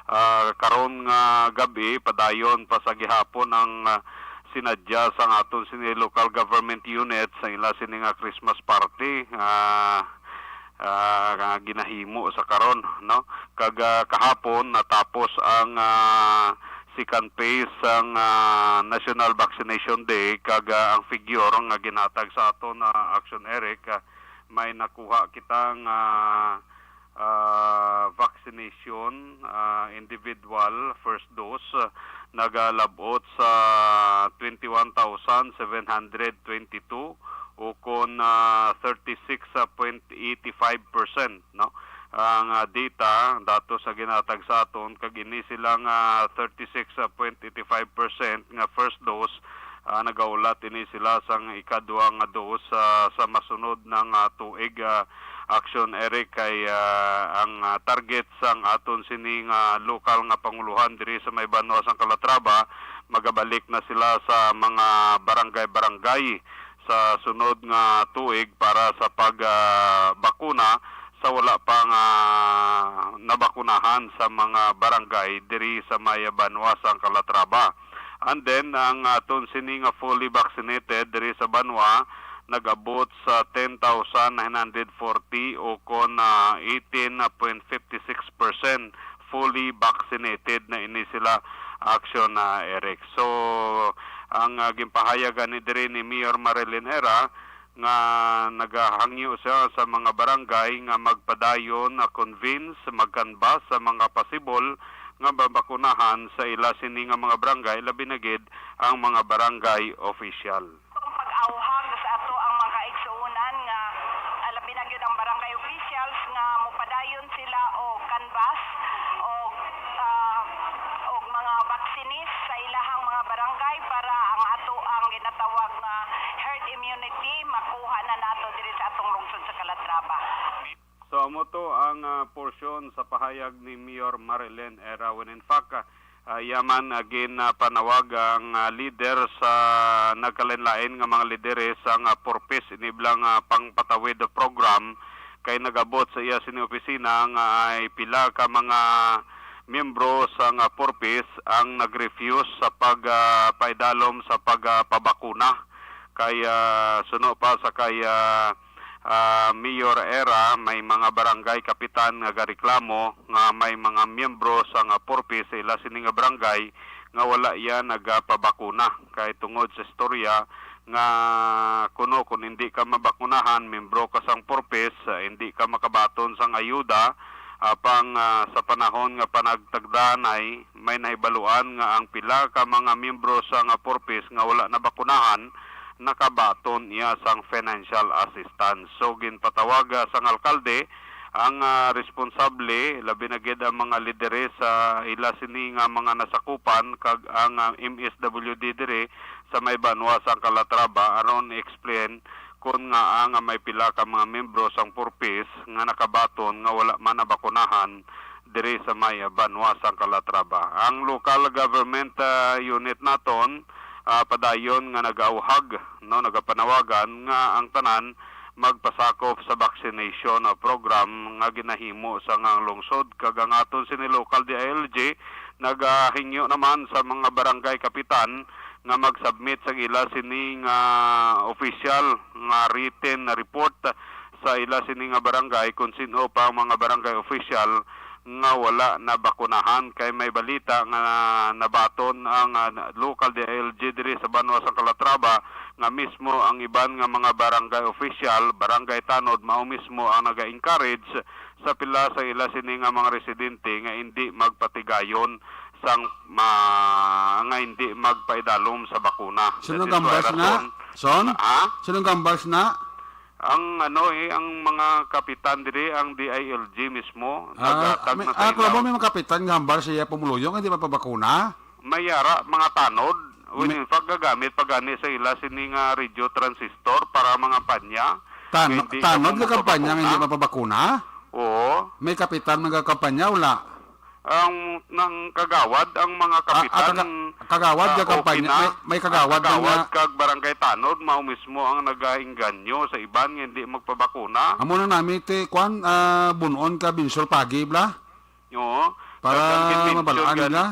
ah, karon nga gabi, padayon pa sa gihapon ang, ah, sinadya sang aton sini local government unit sa ila sini nga Christmas party, ah, ah, nga ginahimo sa karon, no? Kag, ah, kahapon natapos ang, ah, second phase sang, ah, National Vaccination Day, kag, ah, ang figure nga ginhatag sa aton, ah, Aksyon Eric, ah, may nakuha kita nga, ah, vaccination, ah, individual first dose, ah, nagalabot sa twenty-one thousand seven hundred twenty-two, o kon, ah, thirty-six point eighty-five percent, no? Ang, ah, data, datos sa ginatag sa aton, kag ini sila nga thirty-six point eighty-five percent nga first dose, ah, nagaulat ini sila sang ikadua nga dose, ah, sa masunod na nga tuig, ah, Action Eric, kay, ah, ang, ah, target sang aton sini nga lokal nga panguluhan diri sa may banwa sang Calatrava, magabalik na sila sa mga barangay-barangay sa sunod nga tuig para sa pag, ah, bakuna sa wala pa nga nabakunahan sa mga barangay diri sa may banwa sang Calatrava. And then, ang aton sini nga fully vaccinated diri sa banwa nag-abot sa ten thousand nine hundred forty, o kon, ah, eighteen point fifty six percent fully vaccinated na ini sila, Action, ah, Eric. So, ang, ah, ginpahayag ani diri ni Mayor Marilyn Era nga nagahangyo siya sa mga barangay nga magpadayon na convince, mag-canvass sa mga pasibol nga mabakunahan sa ila sini nga mga barangay, labi na gid ang mga barangay official. Ang pag-awhag sa ato ang mga kaigsuonan nga, ah, labi na gyud ang barangay officials nga mopadayon sila og canvass og, ah, og mga vaccines sa ilahang mga barangay para ang ato ang ginatawag nga herd immunity makuha na nato diri sa atong lungsod sa Calatrava. So, amo to ang, ah, porsyon sa pahayag ni Mayor Marilyn Era. When in fact, ah, ah, iya man, ah, ginpanawag ang, ah, leader sa nagkalain-lain nga mga lideres sang, ah, Purpose, ini bala nga pangpatawid program, kay nag-abot sa iya sini opisina nga ay pila ka mga miyembro sang, ah, Purpose ang nag-refuse sa pag, ah, paidalom sa pag, ah, pabakuna. Kay, ah, suno pa sa kay, ah, ah, Mayor Era, may mga barangay kapitan nga gareklamo nga may mga miyembro sang Purpose sa ila sini nga barangay nga wala iya nagapabakuna. Kay tungod sa istorya nga kuno, kung hindi ka mabakunahan, miyembro ka sang Purpose, ah, hindi ka makabaton sang ayuda, apang, ah, sa panahon nga panagtagdanay, may nahibaluan nga ang pila ka mga miyembro sang Purpose nga wala nabakunahan nakabaton iya sang financial assistance. So, ginpatawag, ah, sang alkalde ang, ah, responsable, labi na gid ang mga lideres sa ila sini nga mga nasakupan kag ang, ah, M S W D diri sa may banwa sang Calatrava aron i-explain kon ngaa nga may pila ka mga miyembro sang Purpose nga nakabaton nga wala man nabakunahan diri sa may, ah, banwa sang Calatrava. Ang local government, ah, unit naton, ah, padayon nga nag-awhag, no, nagapanawagan nga ang tanan magpasakop sa vaccination, ah, program nga ginahimo sa ngang lungsod, kag ang aton sini local D I L G nagahingyo naman sa mga barangay kapitan nga mag-submit sang ila sini nga official nga written report sa ila sini nga barangay, kung sin-o pa ang mga barangay official nga wala nabakunahan. Kay may balita nga nabaton ang, ah, local D I L G diri sa banwa sa Calatrava nga mismo ang iban nga mga barangay official, barangay tanod, mao mismo ang naga-encourage sa pila sa ila sini nga mga residente nga indi magpatigayon sang ma-, nga hindi magpaidalom sa bakuna. Sino That is why gambas na? Rason, Son? Ha? Sino gambas na? Ang ano, eh, ang mga kapitan diri, ang D I L G mismo, Ah, naghatag may, na sa ah, kung ilaw. May mga kapitan nga hambal sa iya pumuluyo nga hindi mapabakuna? May ara, mga tanod. When May in fact, gagamit pa gani sa ila sini nga radio transistor para mga panya. Tano-, Nga hindi tanod ka nga kampanya nga hindi mapabakuna? Mapabakuna? Oo. May kapitan nga kampanya, wala? Ang, nang kagawad, ang mga Ah, ah, kapitan, kaga-, kagawad ah, ka kampanya, okay na. May, may kagawad Ang na kagawad nga. Kag barangay tanod, mao mismo ang nagaengganyo sa iban nga hindi magpabakuna. Amo na nami ti, kwan, ah, bunon ka binsol pagi, bla? Oo. Para Kag ang ginmention mabalaan gan-, nila.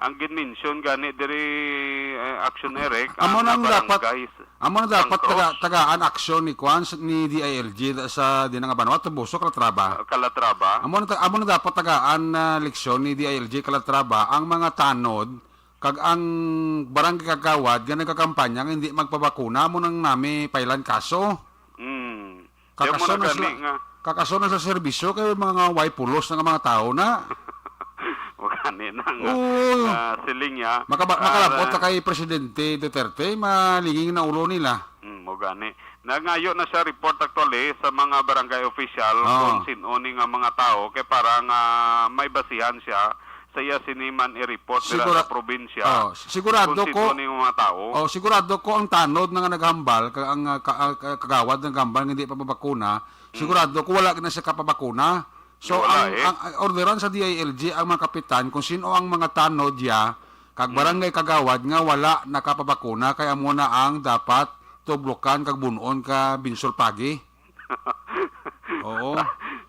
Ang ginmention gani diri, eh, Action Eric, Amo ang nang dapat, barangay s-, amo nang dapat Sangkros. Taga-, tagaan aksyon ni kwan, s-, ni D I L G sa dinang Abanwa, Tubuso, Calatrava. Ah, Calatrava. Amo nang ta-, amo nang dapat tagaan na leksyon ni D I L G Calatrava ang mga tanod kag ang barangay kagawad nga nagkakampanya nga hindi magpabakuna, amo nang nami pailan kaso. Mm. Kakaso Kaya mo na na gani sila. Nga, Kakaso na sa serbisyo kay mga way pulos na nga mga tawo na. O gani na nga, Oo. nga siling niya. Makaba- ah, makalabot na kay Presidente Duterte, malinging na ulo nila. Mm, mo gani. Nangayo na siya report actually sa mga barangay official Oo. kung sino ni nga mga tawo kay para nga may basihan siya sa iya sini man i-report dira Sigura- sa probinsya. Oh, sigurado kung sino ko- ni nga mga tawo. Oh, sigurado ko ang tanod na nga naghambal, ka- ang ah, ka- ah, ka- kagawad nga gambal nga hindi pa mabakuna, sigurado ko wala na siya kapabakuna. So Wala ang, eh. ang ang orderan sa D I L G ang mga kapitan kung sino ang mga tanod ya kag barangay kagawad nga wala nakapabakuna kay amo na ang dapat tublokan kag bunon ka Binsol Pagi. Oo.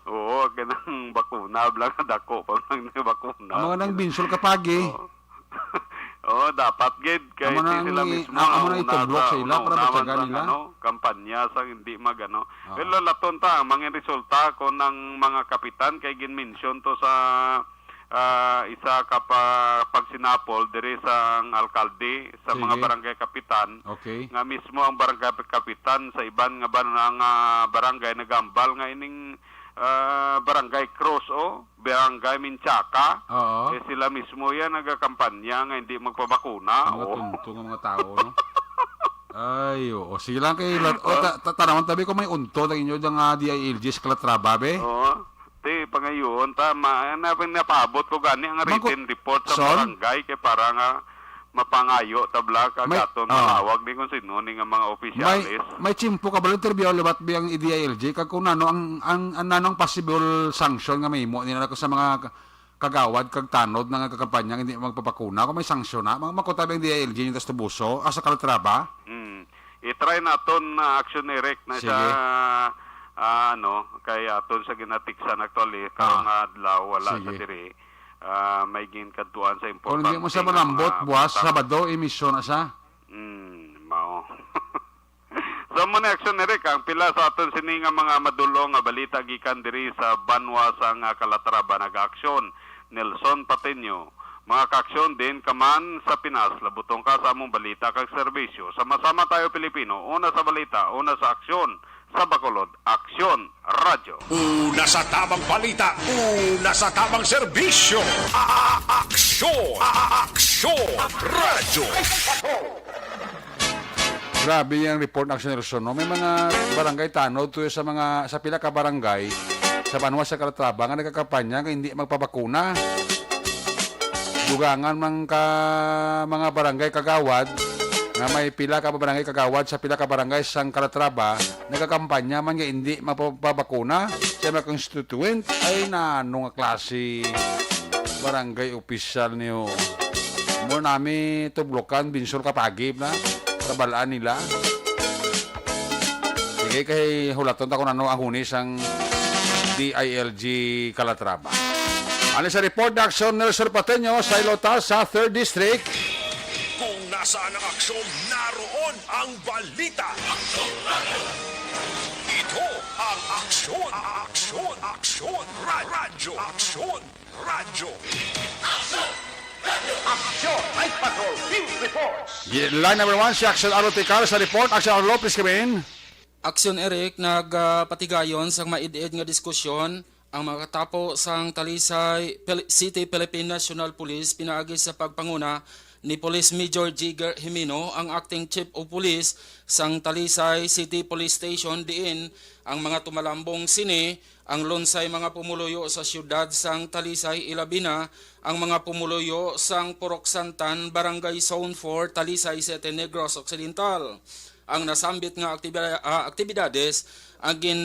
Oo, kanang bakuna bla nga dako pa man ni bakuna. Ang mga nang Binsol ka Pagi. Oo. Oo, dapat gid kay Amo na si sila ang i- mismo amo ang na una itublok sa sa ila para una-una matyagan man sang, nila. Ano, kampanya sang hindi magano. Oo. Pero laton ta ang mga resulta kon ang mga kapitan kay ginmention to sa ah, isa ka pa pagsinapol diri sa alkalde sa mga Sige. Barangay Kapitan Okay. nga mismo ang Barangay Kapitan sa iban nga ba nga barangay nagambal nga ining ah, Barangay Cruz o Barangay Minchaca. Oo. Eh, sila mismo yan nagakampanya nga hindi magpabakuna. Mga Oh. tunto nga mga tao, no? Ay, oo. Sige lang kay lat- o, ta- ta- tanawan tabi ko may unto ang inyo nga D I L G sa Calatrava, be. Oo. Ti pangayoon ta ma na napaabot ko gani ang Mangko- written report sa Son? Barangay kay para nga mapangayo tabla kag May- aton ah. manawag ni kung sino ni nga mga May opisyales. May tsimpo ka ba interview liwat bi ang D I L G kag kung nano ang ang, ang nano ang possible sanction nga mahimo nila sa mga ka- kagawad kag tanod na nga kakampanya nga hindi magpapakuna kung may sanction na mga makutabi ang D I L G yung tas tubuso asa Calatrava. Mm. I-try naton na action Eric na Sige. sa ah, ano kay aton sa ginatiksan actually karong adlaw wala Sige. sa diri. Ah, may ginkadtuan sa Kung hindi mo importante sa nga malambot mga buwas butang. Sabado emisyon na sa Mm, mao. Sa mo ni aksyon ni Rick, ang pila sa aton sini nga mga madul-ong nga balita gikan diri sa banwa sa nga Calatrava nag-aksyon. Nelson Patino, mga kaaksyon din ka man sa Pinas, labutong ka sa among balita kag serbisyo. Sama-sama tayo Pilipino, una sa balita, una sa aksyon, sa Bacolod, Aksyon Radyo. Una sa tamang balita, una sa tamang serbisyo. A-, a-, aksyon, a-, a-, aksyon, radyo. Grabe yung report ng Action Nelson, no? May mga barangay tanod to sa mga sa pila ka barangay sa banwa sa Calatrava nga nagkakampanya nga hindi magpabakuna. Dugangan man ka mga barangay kagawad nga may pila ka barangay kagawad sa pila ka barangay sang Calatrava nagkakampanya man nga hindi magpabakuna sa mga constituent. Ay nano nga klase barangay opisyal niyo. Mo nami tublokan binsol kapagib na trabalaan nila. Sige kay hulaton ta kung ano ang huni sang D I L G Calatrava. Ano sa report ni Aksyon Nelson Patino sa Ilota sa third District? Kung nasaan ang aksyon, naroon ang balita. Ito ang aksyon, aksyon, aksyon, ra- radyo, aksyon, radyo. Action! Night Patrol Field Reports! Line number one, si Aksyon Arlo Ticar sa report. Aksyon Arlo, please come in. Aksyon Eric, nagapatigayon sang maid-id nga diskusyon ang mga katapo sang Talisay Pil- City Philippine National Police pinaagi sa pagpanguna ni Police Major Jigger Jimeno, ang acting chief of police sang Talisay City Police Station, diin ang mga tumalambong sini ang lunsay mga pumuluyo sa siyudad sang Talisay, ilabi na ang mga pumuluyo sang Purok Santan, Barangay Zone four, Talisay City, Negros Occidental. Ang nasambit nga aktibida- ah, aktibidades ang gin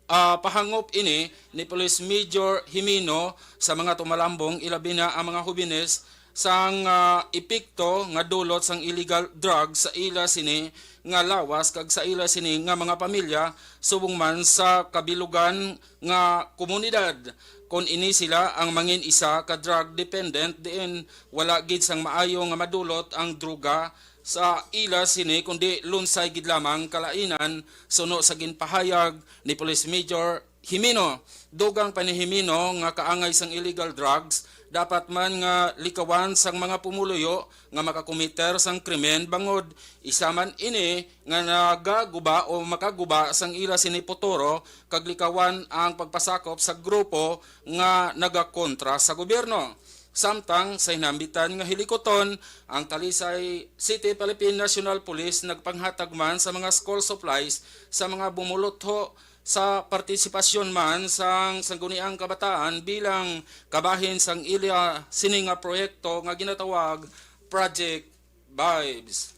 ah, pahangop ini ni Police Major Jimeno sa mga tumalambong, ilabi na ang mga hobines, sang ah, epekto nga dulot sang illegal drugs sa ila sini nga lawas kag sa ila sini nga mga pamilya, subong man sa kabilugan nga komunidad, kon ini sila ang mangin isa ka drug dependent diin wala gid sang maayo nga madulot ang droga sa ila sini, kundi lunsay gid lamang kalainan, suno sa ginpahayag ni Police Major Jimeno. Dugang pa ni Jimeno nga kaangay sang illegal drugs, Dapat man nga likawan sang mga pumuluyo nga makakomiter sang krimen, bangod isa man ini nga nagaguba o makaguba sang ila sini puturo, kag likawan ang pagpasakop sa grupo nga nagakontra sa gobyerno. Samtang sa hinambitan nga hilikuton, ang Talisay City Philippine National Police nagpanghatag man sa mga school supplies sa mga bumulotho sa partisipasyon man sang Sangguniang Kabataan bilang kabahin sang ila sini nga proyekto nga ginatawag Project Vibes.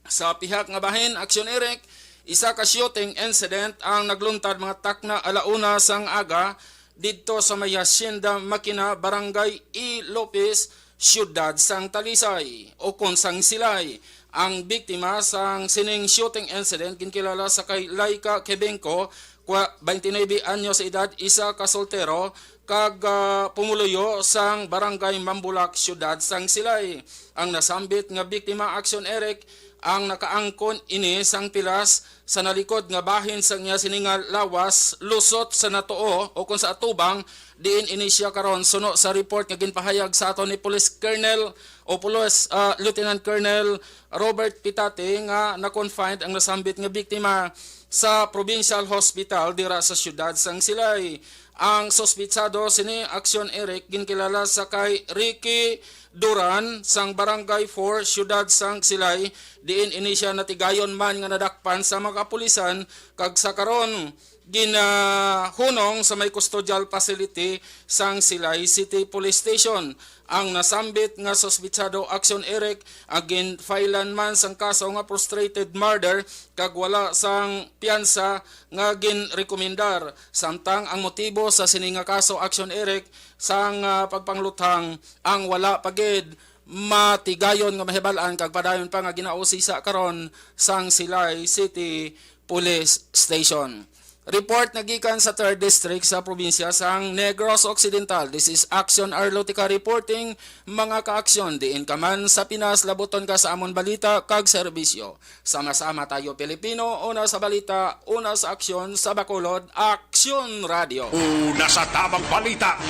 Sa pihak nga bahin, Aksyon Eric, isa ka shooting incident ang nagluntad mga takna ala una sang aga didto sa may Hacienda Makina, Barangay E. Lopez, Siyudad sang Talisay, ukon sang Silay. Ang biktima sang sining shooting incident ginkilala sa kay Laika Kebengko, kwa-, twenty-nine anyos edad, isa ka soltero, kag, ah, pumuluyo sang Barangay Mambulak, Siyudad sang Silay. Ang nasambit nga biktima, Aksyon Eric, ang nakaangkon ini sang pilas sa nalikod nga bahin sang iya sini nga lawas, lusot sa natuo o kon sa atubang, diin ini siya karon, suno sa report nga ginpahayag sa aton ni Police Colonel o Police, ah, Lieutenant Colonel Robert Pitate, nga na-confined ang nasambit nga biktima sa Provincial Hospital dira sa siyudad sang Silay. Ang suspitsado sini, Aksyon Eric, ginkilala sa kay Ricky Duran sang Barangay four, Siyudad sang Silay, diin ini siya natigayon man nga nadakpan sa mga kapulisan, kag sa karon ginahunong sa may custodial facility sang Silay City Police Station. Ang nasambit nga suspitsado, Aksyon Eric, ang ginfailan man sang kaso nga frustrated murder kag wala sang piyansa nga ginrekomendar. Samtang ang motibo sa sini nga kaso, Aksyon Eric, sang, ah, pagpangluthang ang wala pa gid matigayon nga mahibal-an kag padayon pa nga ginausisa karon sang Silay City Police Station. Report nga gikan sa Third District sa probinsya sang Negros Occidental. This is Aksyon Arlotica reporting, mga kaaksyon. Diin ka man sa Pinas, labuton ka sa amon balita kag serbisyo. Sama-sama tayo, Pilipino, una sa balita, una sa aksyon, sa Bacolod, Aksyon Radio. Una sa tamang balita,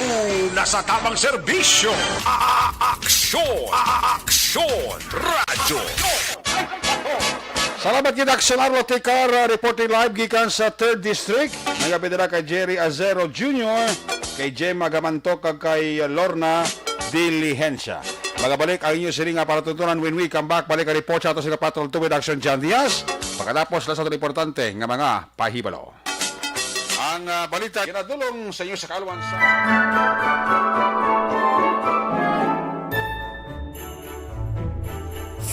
una sa tamang serbisyo. A-, a-, aksyon, a-, a-, aksyon, radyo. Salamat gid, Aksyon Arlotica, uh, reporting live gikan sa Third District. Nagapit na kay Jerry Azero Junior, kay Gemma Gamantok, kag kay, uh, Lorna Diligencia. Magabalik ang inyo sini nga palatuntunan when we come back. Balik ang report sa ato sa Patrol Two with Action John Diaz. Pagkatapos, la sa aton importante nga mga pahibalo. Ang, ah, balita ginadulong sa inyo sa kaalwan sa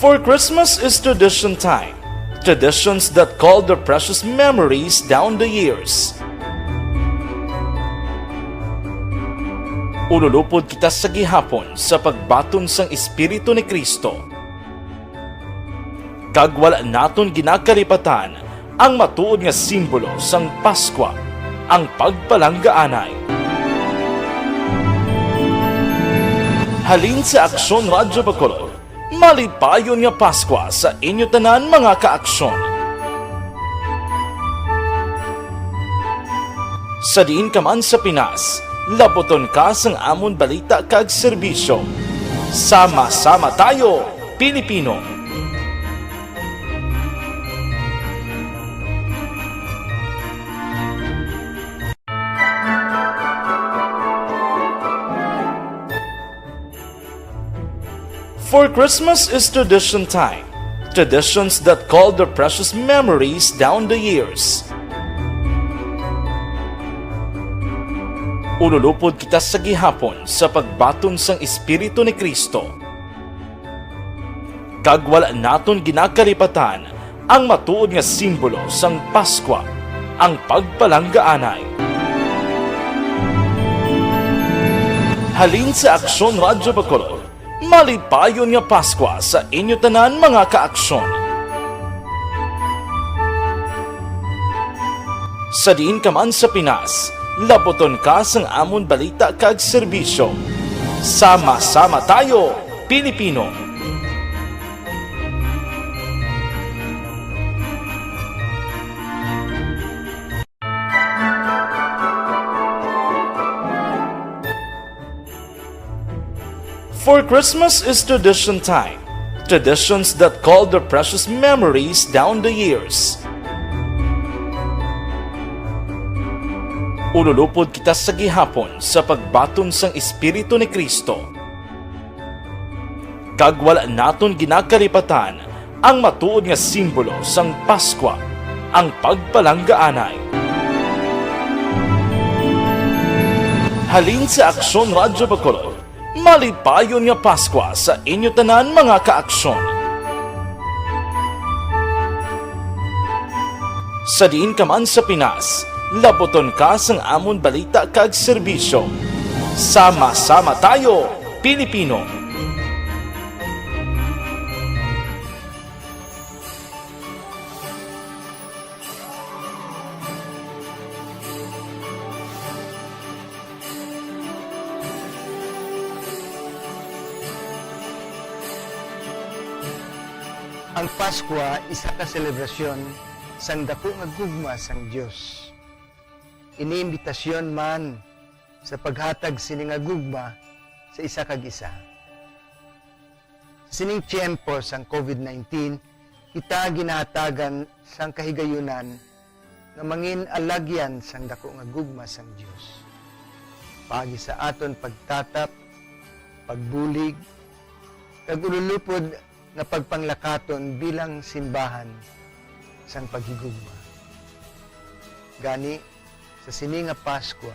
For Christmas is tradition time. Traditions that call their precious memories down the years. Ululupod kita sa gihapon sa pagbaton sang Espiritu ni Cristo. Kag wala naton ginakalipatan ang matuod nga simbolo sang Paskwa, ang pagpalanggaanay. Halin sa Aksyon Radyo Bacolod, malipayon nga Paskwa sa inyo tanan, mga kaaksyon. Sa diin ka man sa Pinas, labuton ka sang amon balita kag serbisyo. Sama-sama tayo, Pilipino! For Christmas is tradition time. Traditions that call their precious memories down the years. Ululupod kita sa gihapon sa pagbaton sang Espiritu ni Cristo. Kag wala naton ginakalipatan ang matuod nga simbolo sang Paskwa, ang pagpalanggaanay. Halin sa Aksyon Radyo Bacolod, malipayon nga Paskwa sa inyo tanan, mga kaaksyon. Sa diin ka man sa Pinas, labuton ka sang amon balita kag serbisyo. Sama-sama tayo, Pilipino! For Christmas is tradition time. Traditions that call the precious memories down the years. Ululupod kita sa gihapon sa pagbaton sang Espiritu ni Cristo. Kag wala naton ginakalipatan ang matuod nga simbolo sang Paskwa, ang pagpalanggaanay. Halin sa Aksyon Radyo Bacolod, malipayon nga Paskwa sa inyo tanan, mga kaaksyon. Sa diin ka man sa Pinas, labuton ka sang amon balita kag serbisyo. Sama-sama tayo, Pilipino! Ang Paskwa isa ka selebrasyon sang daku nga gugma sang Dios. Ini imbitasyon man sa paghatag sini nga gugma sa isa kag isa. Sa sining tiyempo sang COVID nineteen, kita ginahatagan sang kahigayunan nga mangin alagyan sang daku nga gugma sang Dios, paagi sa aton pagtatap, pagbulig, kag ululupod nga pagpanglakaton bilang simbahan sang paghigugma. Gani, sa sini nga Paskwa,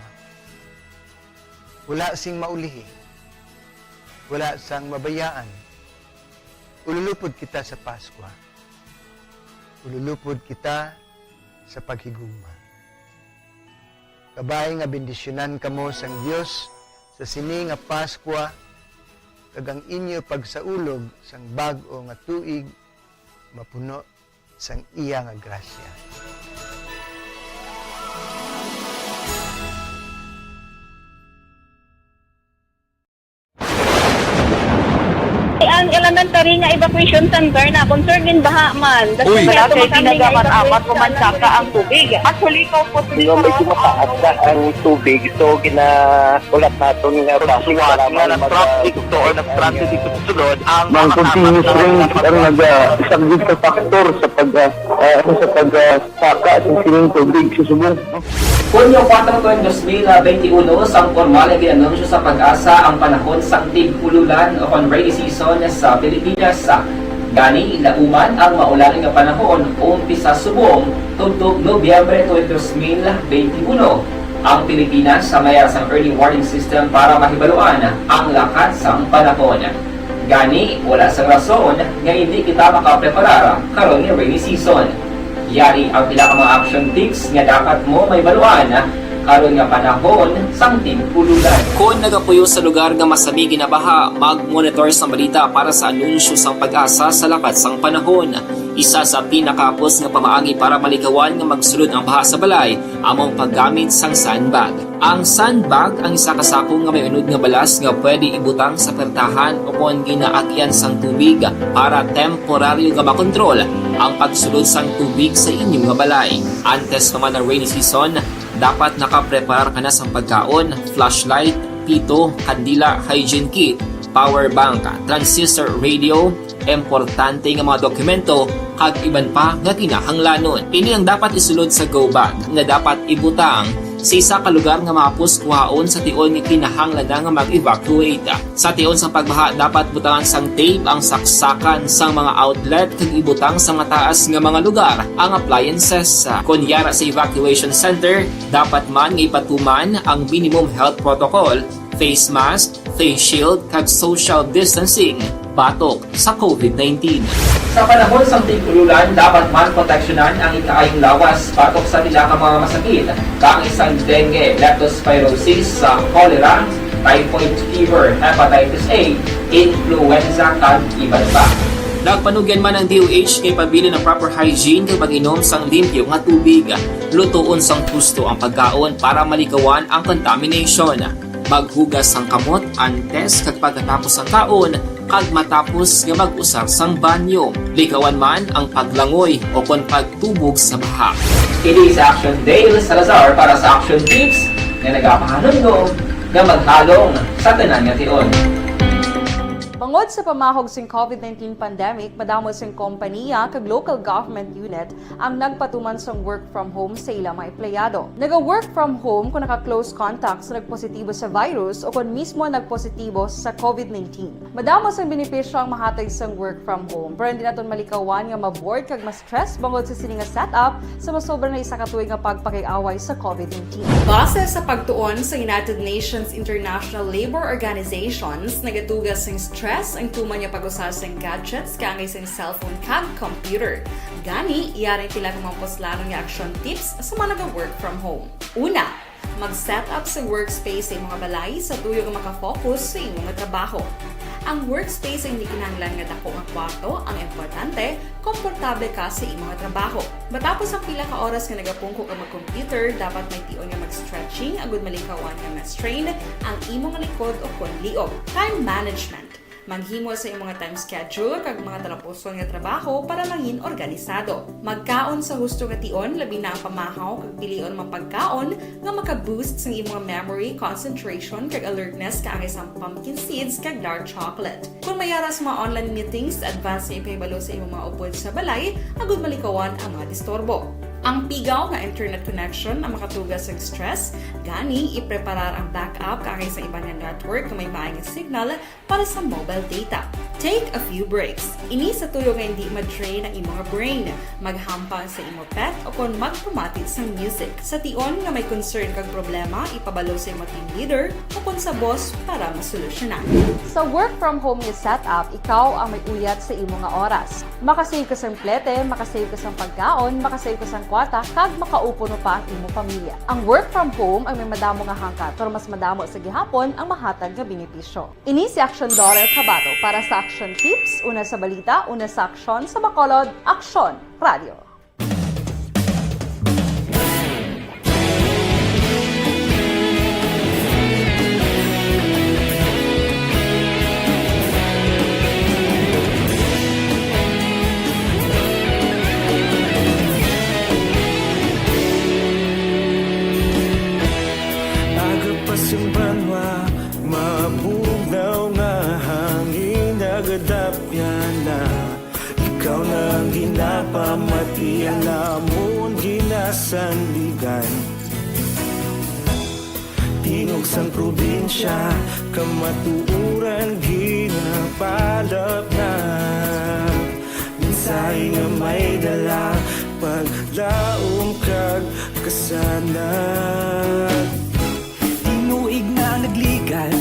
wala sing maulihi, wala sang mabayaan. Ululupod kita sa Paskwa. Ululupod kita sa paghigugma. Kabay nga bendisyonan kamo sang Dios sa sini nga Paskwa, kag ang inyo pagsaulog sang bag-o nga tuig mapuno sang iya nga grasya. Ang elementary nga evacuation center na concern gin baha man. Dahil Uy. Wala kay tinaga man amat ko man saka ang tubig. Actually, ko po Pero medyo mataas na ang tubig, so ginaulat naton nga Pagsuwat nga na-traffic to or na-stranded dito sa sulod ang Mang mga continuous tatak na rain ang nagpag- nagasaglit sa faktor sa pag, ah, ah, sa pag, ah, saka sa sining tubig sa subong. Hunyo kuwatro, dos mil benti uno, sang pormal nga gin-anunsyo sa PAGASA ang panahon sang tig-ululan o kon rainy season sa Pilipinas. Gani, lauman ang maulan nga panahon, umpisa subong tubtob Nobyembre tuig dos mil benti uno. Ang Pilipinas sa mayara sang early warning system para mahibaluan ang lakat sang panahon. Gani, wala sang rason nga indi kita makapreparar karon nga rainy season. Yari ang pila ka mga action tips nga dapat mo mahibaluan karon nga panahon sang tig-ululan. Kon nagapuyo sa lugar nga masami ginabaha, mag-monitor sang balita para sa anunsyo sang PAGASA sa lakat sang panahon. Isa sa pinakahapos nga pamaagi para malikawan nga magsulod ang baha sa balay amo ang paggamit sang sandbag. Ang sandbag ang isa ka sako nga may unod nga balas nga pwede ibutang sa pertahan o kon ginaagyan sang tubig para temporaryo nga makontrol ang pagsulod sang tubig sa inyo nga balay. Antes pa man ang rainy season, dapat nakapreparar ka na sang pagkaon, flashlight, pito, kandila, hygiene kit, power bank, transistor radio, importante nga mga dokumento, kag iban pa nga kinahanglanon. Ini ang dapat isulod sa go bag nga dapat ibutang sa isa ka lugar nga mahapos kuhaon sa tion nga kinahanglan na nga mag-evacuate. Sa tion sang pagbaha, dapat butangan sang tape ang saksakan sang mga outlet kag ibutang sa mataas nga mga lugar ang appliances. Kon yara sa evacuation center, dapat man nga ipatuman ang minimum health protocol, face mask, face shield, kag social distancing batok sa COVID nineteen. Sa panahon sang tig-ululan, dapat man proteksyonan ang ikaayong lawas batok sa pila ka mga masakit, kaangay sang dengue, leptospirosis, sa cholera, typhoid fever, hepatitis A, influenza, kag iban pa. Nagpanugyan man ang D O H nga ipabilin ang proper hygiene kag pag-inom sang limpyo nga tubig. Lutoon sang husto ang pagkaon para malikawan ang contamination. Maghugas sang kamot antes kag pagkatapos sang kaon, kag matapos nga mag-usar sang banyo. Likawan man ang paglangoy o kon pagtubog sa baha. Kini si Action Dale Salazar para sa Action Tips nga nagapahanumdom nga maghalong sa tanan nga tion. Tungod sa pamahog sing COVID nineteen pandemic, madamo sing kompaniya kag local government unit ang nagpatuman sang work from home sa ila mga empleyado. Naga-work from home kung naka-close contact sa nagpositibo sa virus o kon mismo nagpositibo sa COVID nineteen. Madamo sang benepisyo ang mahatag sang work from home, pero hindi naton malikawan nga ma-bored kag ma-stress bangod sa sini nga setup sa masobra na isa ka tuig nga pagpakig-away sa COVID nineteen. Base sa pagtuon sa United Nations International Labour Organizations, nagatuga sing stress ang tuman nga pag-usa sing gadgets kaangay sing cellphone kag computer. Gani, yari ang pila ka mga puslanon nga action tips sa mga naga-work from home. Una, mag-set up sa workspace sa imong balay sa tuyo nga makafocus sa imong trabaho. Ang workspace ay hindi kinahanglan nga dako nga kwarto, ang importante, komportable ka sa imong trabaho. Matapos ang pila ka oras nga nagapungko ka mag-computer, dapat may tion nga mag-stretching agud malikawan nga ma-strain ang imong likod o kon liog. Time management. Maghimo sa imong time schedule kag mga talapuson nga trabaho para mangin organisado. Magkaon sa husto nga tion, labi na ang pamahaw, kag pilion ang mga pagkaon nga maka-boost sang imong memory, concentration, kag alertness, kaangay sang pumpkin seeds kag dark chocolate. Kung may ara sa mga online meetings, advance nga ipahibalo sa imong mga upod sa balay agud malikawan ang mga disturbo. Ang pigaw nga internet connection ang makatuga sa stress, gani ipreparar ang backup kaangay sa iban nga network nga may maayong signal para sa mobile data. Take a few breaks. Ini sa tuyo nga hindi ma-drain ang imong brain. Maghampang sa imo pet o kon magpamati sang music. Sa tion nga may concern kag problema, ipabalo sa imo team leader o kon sa boss para masolusyonan. Sa work from home nga setup, ikaw ang may uyat sa imo nga oras. Makasave ka sang plete, makasave ka sang pagkaon, makasave ka sang kwarta, kag makaupo pa ang imo pamilya. Ang work from home ang may madamo nga hangkat, pero mas madamo sa gihapon ang mahatag nga benepisyo. Ini si Action Dollar Kabato para sa Action Tips, una sa balita, una sa aksyon, sa Bacolod, Aksyon Radio. Aga pa sing banwa, mabugnaw nga hangin nagadapyan na. Ikaw na ang ginapamati, ang amon ginasandigan. Tingog sang probinsya, kamatuoran ginapalapnag. Mensahe nga may dala, paglaom kag kasanag. Tinuig na nagligan,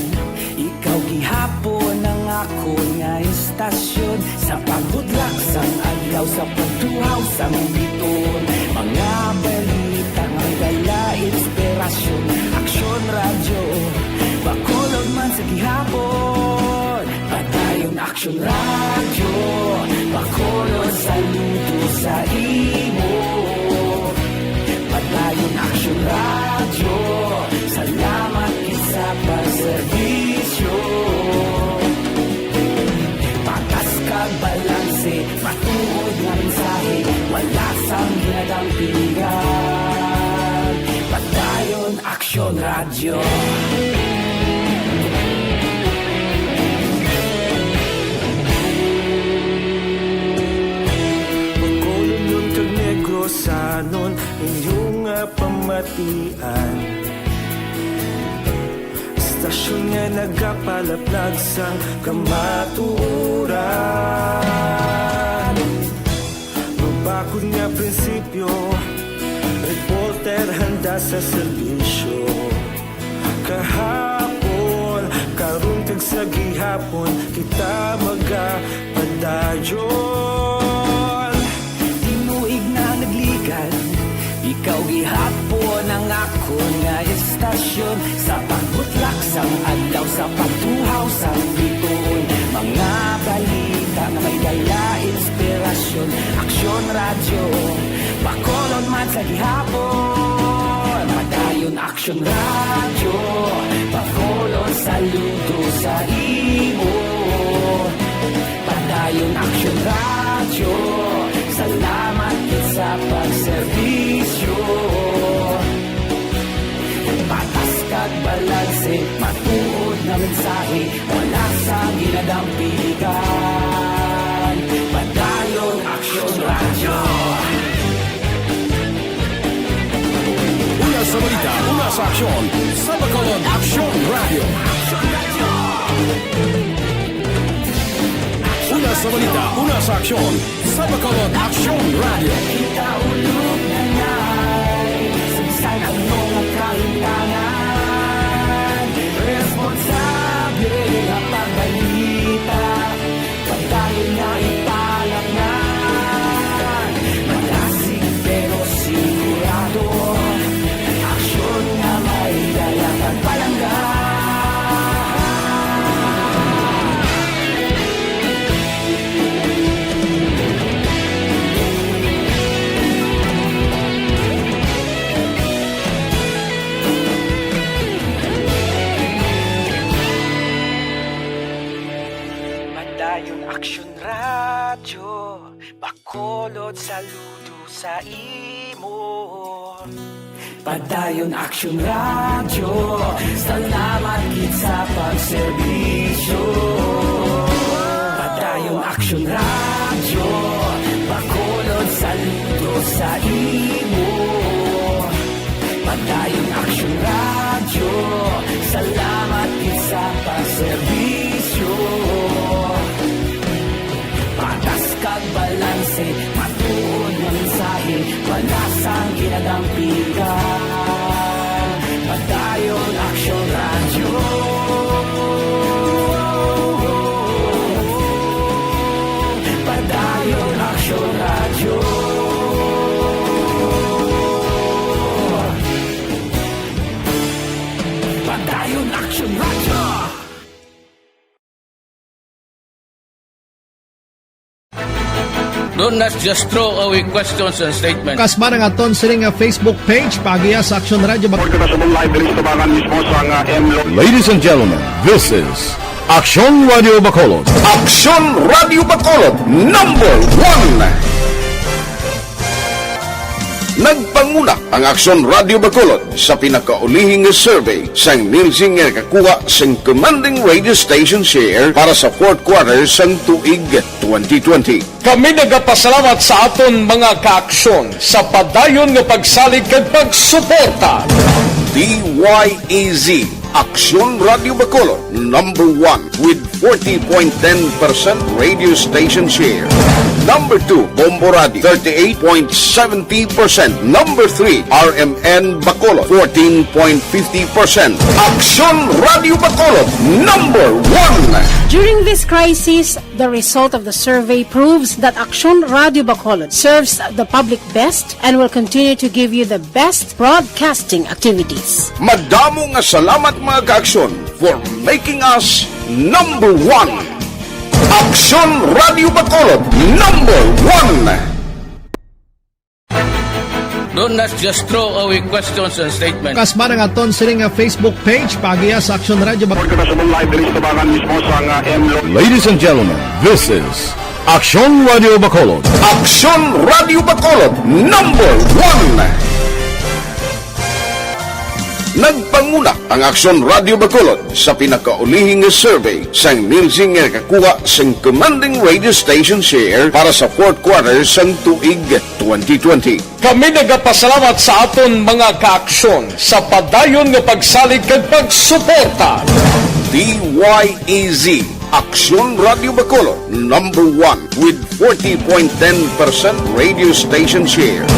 ikaw gihapon ang akon nga istasyon. Sa pagbutlak sang adlaw, sa pagtuhaw sang bituon, mga balita nga dala inspirasyon. Aksyon Radyo, Bacolod man sa gihapon. Padayon Aksyon Radyo, Bacolod, saludo sa imo. Padayon Aksyon Radyo, salamat gid sa pagserbisyo. Patas kag balanse, matuod nga mensahe, wala sang ginadampigan. Padayon Aksyon Radyo. Bacolodnon kag Negrosanon, inyo nga pamatian. Istasyon nga nagapalaplag sang kamatuoran. Mabakod nga prinsipyo, reporter handa sa serbisyo. Kahapon, karon kag sa gihapon, kita magapadayon. Tinuig na nagligan, ikaw gihapon ang akon nga istasyon. Sa pagbutlak sang adlaw, sa pagtuhaw sang bituon, mga balita nga may dala inspirasyon. Aksyon Radyo, Bacolod man sa gihapon. Padayon Aksyon Radyo, Bacolod, saludo sa imo. Padayon Aksyon Radyo, salamat gid sa pagserbisyo. Patas kag balanse, matuod nga mensahe, wala Sa ginadampigan, Padayon Aksyon Radyo. Una sa balita, una sa aksyon, sa Bacolod Aksyon Radyo. Una sa balita, una sa aksyon, sa Bacolod Aksyon Radyo. Kita ulog na ngay, saysay ang mga kahintangan. Responsable nga pagbalita, padayon nga ipalatnan. Malasig pero sigurado, aksyon nga may dala kag palangga. Padayon Aksyon Radyo, Bacolod, saludo sa imo. Padayon Aksyon Radyo, salamat gid sa pagserbisyo. Padayon Aksyon Radyo, Bacolod, saludo sa imo. Padayon Aksyon Radyo, salamat gid sa pagserbisyo. Patas kag balanse, matuod nga mensahe, wala sang ginadampigan. Padayon Aksyon Radyo. Padayon Aksyon Radyo. Padayon Aksyon Radyo. Don't, let's just throw away questions and statements. Kasma ang aton sini nga Facebook page, paagiha sa Aksyon Radyo Bac- Report kita sa live diri sa tubangan mismo sa nga M Lo- Ladies and gentlemen, this is Aksyon Radyo Bacolod. Aksyon Radyo Bacolod, number one. Nagpanguna ang Aksyon Radyo Bacolod sa pinakaulihing nga survey sang Nielsen nga nakakuha sing commanding radio station share para sa fourth quarter sang tuig twenty twenty. Kami nagapasalamat sa aton mga kaaksyon sa padayon nga pagsalig kag pagsuporta. D Y E Z, Aksyon Radyo Bacolod, number one with forty point ten percent radio station share. Number two, Bombo Radio, thirty-eight point seventy percent. Number three, R M N Bacolod, fourteen point fifty percent. Aksyon Radyo Bacolod, number one. During this crisis, the result of the survey proves that Aksyon Radyo Bacolod serves the public best and will continue to give you the best broadcasting activities. Madamo nga salamat, mga kaaksyon, for making us number one. Aksyon Radyo Bacolod, number one. Don't, let's just throw away questions and statements. Kasma ang aton sini nga Facebook page, paagiha sa Aksyon Radyo Bac- Report kita sa live diri sa tubangan mismo sa nga M Lo- Ladies and gentlemen, this is Aksyon Radyo Bacolod. Aksyon Radyo Bacolod, number one. Nagpanguna ang Aksyon Radyo Bacolod sa pinakaulihing nga survey sang Nielsen nga nakakuha sing commanding radio station share para sa fourth quarter sang tuig twenty twenty. Kami nagapasalamat sa aton mga kaaksyon sa padayon nga pagsalig kag pagsuporta. D Y E Z, Aksyon Radyo Bacolod, number one with forty point ten percent radio station share.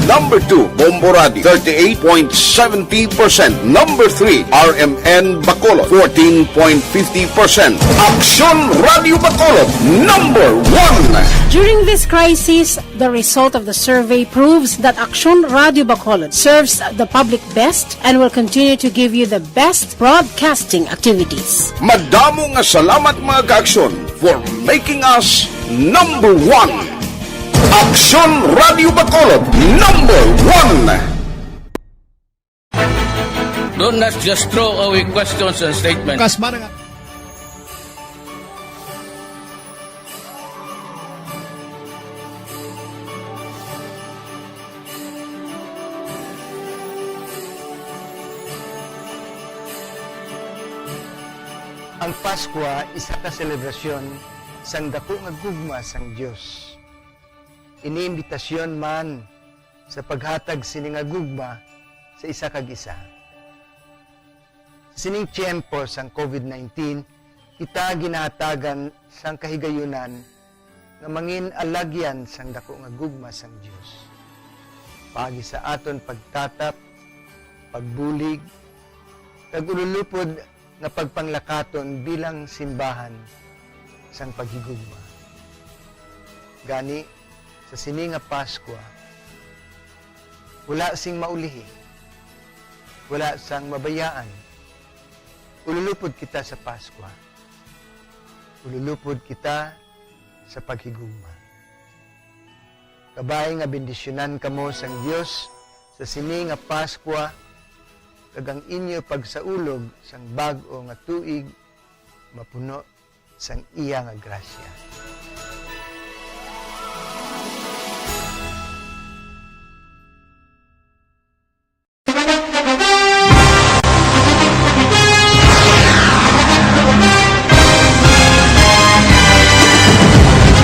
Number two, Bombo Radio, thirty-eight point seventy percent. Number three, R M N Bacolod, fourteen point fifty percent. Aksyon Radyo Bacolod, number one. During this crisis, the result of the survey proves that Aksyon Radyo Bacolod serves the public best and will continue to give you the best broadcasting activities. Madamo nga salamat, mga kaaksyon, for making us number one. Aksyon Radyo Bacolod, number one. Don't, let's just throw away questions and statements. Kasma nga Ang Paskwa isa ka selebrasyon sang daku nga gugma sang Dios. Ini imbitasyon man sa paghatag sini nga gugma sa isa kag isa. Sa sining tiyempo sang COVID nineteen, kita ginahatagan sang kahigayunan nga mangin alagyan sang daku nga gugma sang Dios. Paagi sa aton pagtatap, pagbulig, kag ululupod nga pagpanglakaton bilang simbahan sang paghigugma. Gani, sa sini nga Paskwa, wala sing maulihi, wala sang mabayaan. Ululupod kita sa Paskwa. Ululupod kita sa paghigugma. Kabay nga bendisyonan kamo sang Dios sa sini nga Paskwa, kag ang inyo pagsaulog sang bag-o nga tuig mapuno sang iya nga grasya.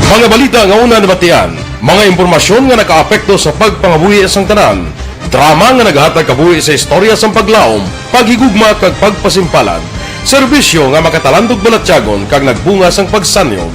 Mga balita nga una nabatian, mga impormasyon nga nakaapekto sa pagpangabuhi sang tanan, drama nga nagahatag kabuhi sa istorya sang paglaom, paghigugma kag pagpasimpalan, serbisyo nga makatalandog balatyagon kag nagbunga sang pagsanyog.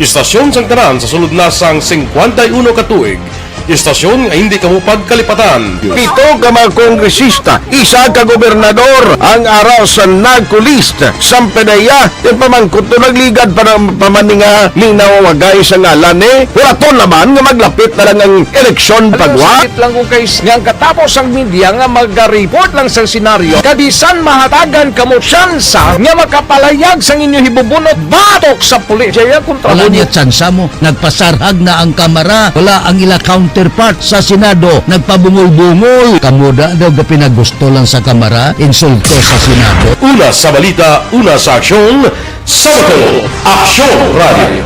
Istasyon sang tanan sa sulod na sang singkwenta y uno ka tuig. Istasyon nga hindi kamo pagkalipatan. Pito ka mga kongresista, isa ka gobernador ang ara sa NAGCO list. Samtang iya, yung pamangkot to nagligad pa ng pamaninga, linaw wagay sa ngalan ni Huraton naman nga maglapit na lang ang eleksyon. Ano pagwa? Sakit lang kung kay nga ang katapos ang media nga maga-report lang sa senaryo, kabisan mahatagan kamo tsansa nga makapalayag sang inyo hibubunot batok sa pulis. Jaya kontra. Wala mo niya tsansa mo. Nagpasarhag na ang Kamara. Wala ang ila counterpart sa Senado. Nagpabungol-bungol. Kamo da daw gapinagusto lang sa Kamara, insulto sa Senado. Una sa balita, una sa aksyon, sa Bato, Aksyon Radio.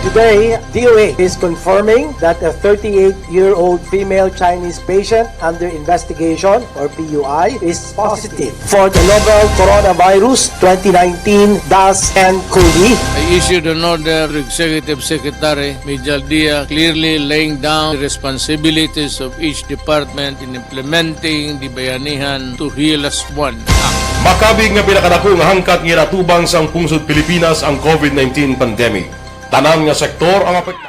Today, D O A is confirming that a thirty-eight-year-old female Chinese patient under investigation, or P U I, is positive for the novel coronavirus twenty nineteen dash N COVID. I issued an order to Executive Secretary Mijal Dia, clearly laying down the responsibilities of each department in implementing the Bayanihan to Heal Us One Act. Makabig nga pinakadako nga hangkat nga ginatubang sang pungsod Pilipinas ang COVID nineteen pandemic. Tanan nga sektor ang apektado.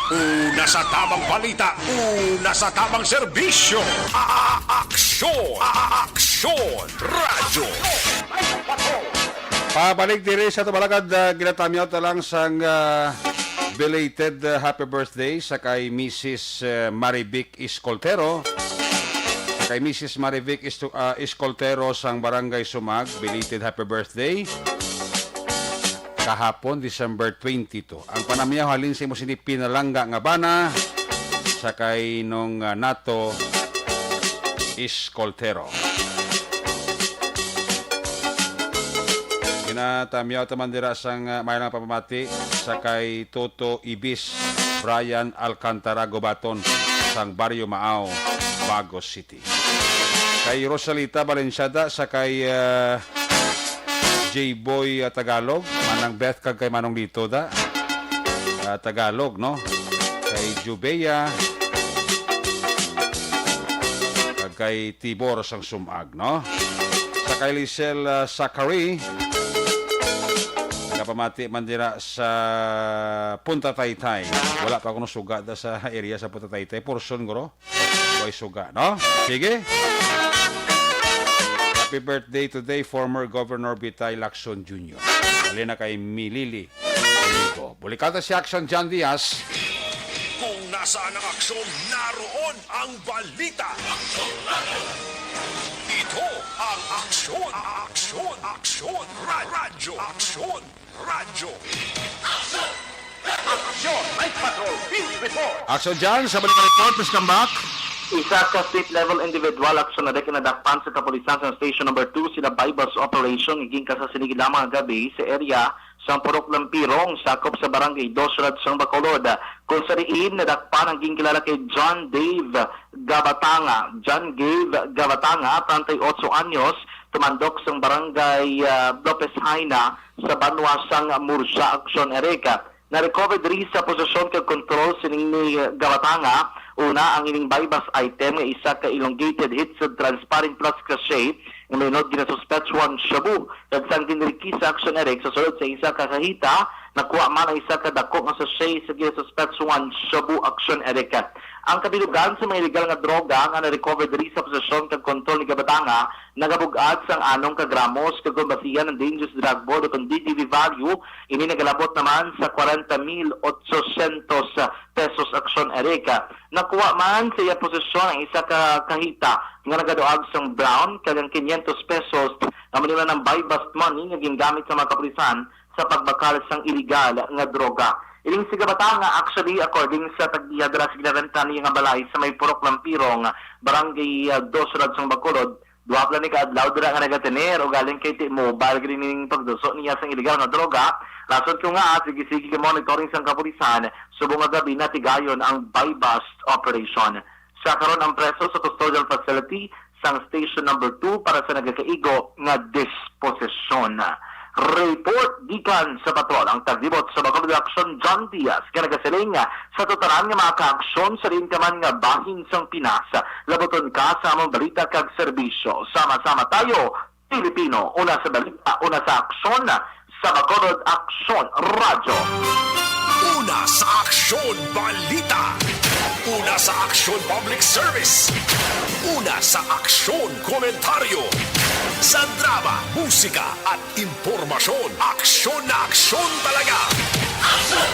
Una sa tamang balita, una sa tamang serbisyo. A-, a-, aksyon, a-, a-, aksyon, radyo. Pabalik diri sa Tubalagad, ah, ginatamyaw ta lang sang, ah, belated, ah, happy birthday sa kay Missus, ah, Marivic Escoltero. Kay Missus Marivic Isto-, ah, Escoltero sang Barangay Sumag, belated happy birthday. Kahapon, December twenty-two. Ang panamyaw halin sa imo sini pinalangga nga bana sa kay Nong, ah, Nato Escoltero. Ginatamyaw ta man dira sang, ah, may lang papamati sa kay Toto Ibis, Brian Alcantara Gubaton sang Barrio Maaw, Bago City. Kay Rosalita Valenciada sa kay, ah, J-Boy, ah, Tagalog, Manang Beth kag kay Manong Lito da. Ah, Tagalog, no? Kay Jubea, kag kay Tibor sang Sumag, no? Sa kay Lisel, ah, Zachary, nagapamati man dira sa Punta Taytay. Wala pa kuno suga da sa area sa Punta Taytay. Portion, guro. Way suga, no? Sige. Happy birthday today, former Governor Bitay Lacson Junior. Halin na kay Milili Amigo. Bulikata si Action John Diaz. Kung nasaan ang aksyon, naroon ang balita. Ito ang Aksyon, Aksyon, Aksyon, Ra-, Radyo, Aksyon. Radyo. Aksyon! Night Patrol Field Report! Aksyon dyan sa Balita Report, please come back. Isa ka state-level individual aksyon na di kinadakpan sa kapulisan sa Station Number Two sila buy-bust operation. Iging ka sa sinigi lamang nga gabi sa area sang Purok Lampirong, sakop sa Barangay Dos, Siyudad sang Bacolod, kung sa diin nadakpan ang ginkilala kay John Dave Gabatanga, John Dave Gabatanga, treinta y ocho anyos, tumandok sang Barangay, ah, Lopez Jaena sa banwa sang Murcia, Aksyon, Eric. Na-recover diri sa posesyon kag kontrol sining ni Gabatanga, una, ang ining buy-bust item nga isa ka elongated heat-sealed transparent plastic sachet nga may nod ginasuspetswang shabu, kag sang ginrikis sa Aksyon, Eric, sa sulod sa isa ka kahita, nakuha man ang isa ka dako nga sachet sa ginasuspetswang shabu, Aksyon, Eric. Ang kabilugan sa mga iligal nga droga nga na-recover diri sa posesyon kag kontrol ni Gabatanga nagabug-at sang anom ka gramos, kag kon basihan ang Dangerous Drug Board o kon D D B value, ini nagalabot naman sa kwarenta mil otsosyentos pesos, Aksyon, Eric. Nakuha man sa iya posesyon ang isa ka kahita nga nagaduag sang brown, kag ang kinyentos pesos nga amo man ang buy-bust money nga gingamit sa mga kapulisan sa pagbakal sang iligal nga droga. Ining si Gabatanga, actually, according sa tag-iya, dira sa ginarenta niya nga balay sa may Purok Lampirong, Barangay, ah, Dos, Siyudad sang Bacolod, duha pa lang ni ka adlaw dira nga nagatener, ugaling kay T-Mobile gid ning pagduso niya sang iligal nga droga. Rason ko nga, ah, sige-sige ka monitoring sang kapulisan, subong nga gabi natigayon ang buy-bust operation. Sa karon ang preso sa custodial facility sang Station Number Two para sa nagakaigo nga disposisyon. Report gikan sa patrol ang taglibot sa Bacolod Aksyon, John Diaz, nga nagasiling, sa totalan nga mga kaaksyon sa diin ka man nga bahin sang Pinas, labuton ka sa among balita kag serbisyo. Sama-sama tayo, Pilipino, una sa balita, una sa aksyon, sa Bacolod Aksyon Radyo. Una sa aksyon balita. Una sa aksyon public service. Una sa aksyon komentaryo. Sa drama, musika at impormasyon, aksyon na aksyon talaga. Aksyon!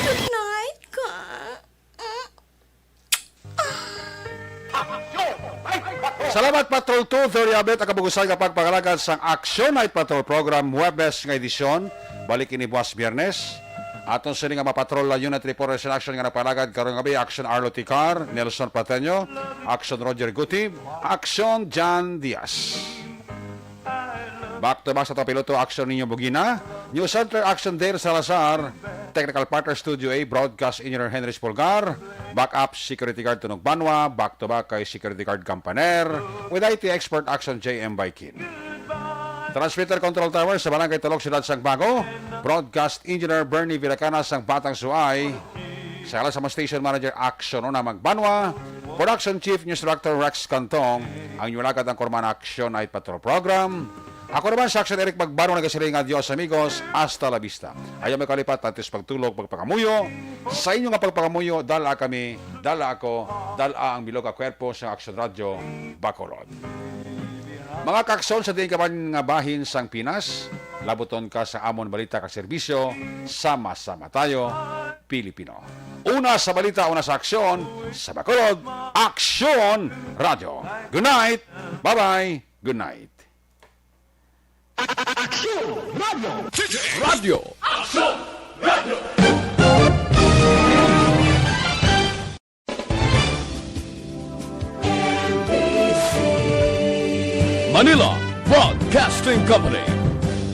Good night, ka. Salamat, Patrol Two, Thirty Abet, ang kabug-usan nga pagpangalagad sang Aksyon Night Patrol Program, Huwebes nga edisyon. Balik ini buwas Biyernes. Aton sini nga mapatrol ang Unit Reporters in Action nga nagpangalagad karong gabi, Aksyon Arlo Ticar, Nelson Pateño, Aksyon Roger Gutib, Aksyon Jan Diaz. Back to back sa tapiloto, Aksyon Ninyo Bugina, News Center, Aksyon Dale Salazar, Technical Partner Studio A, Broadcast Engineer Henry Spolgar, Backup Security Guard Tunog Banwa, back to back kay Security Guard Campaner, with I T expert Aksyon J M Baikin. Transmitter Control Tower sa Barangay Tulog, Siyudad sang Bago, Broadcast Engineer Bernie Villacana sang Batang Suay, sa kalas sa mga station manager, Aksyon Una Magbanwa, Production Chief, News Director Rex Cantong, ang inyong alagad ang kurman Aksyon Night Patrol Program. Ako naman, si Aksyon Eric Magbanwa, nagasiling, "Adios, amigos, hasta la vista." Ayaw mo kalipat, tantis pagtulog, pagpangamuyo. Sa inyo nga pagpangamuyo, dala kami, dala ako, dala ang bilog nga kwerpo sa Aksyon Radyo, Bacolod. Mga kaaksyon sa diin ka man nga bahin sang Pinas, labuton ka sa amon balita kag serbisyo, sama-sama tayo, Pilipino. Una sa balita, una sa aksyon, sa Bacolod, Aksyon Radyo. Good night! Bye-bye! Good night! Aksyon Radyo! Radyo! Aksyon Radyo! Manila Broadcasting Company.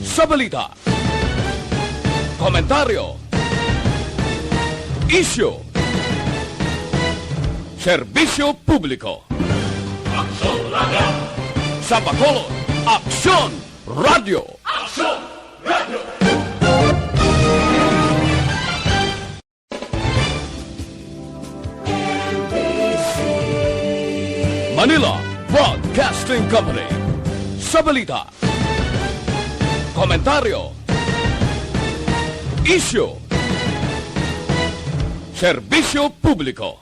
Sa balita, komentaryo, isyu, serbisyo publiko. Aksyon Radyo. Sa Bacolod, Aksyon Radyo. Aksyon Radyo. Manila Broadcasting Company. Sa balita, komentaryo, isyu, serbisyo publiko.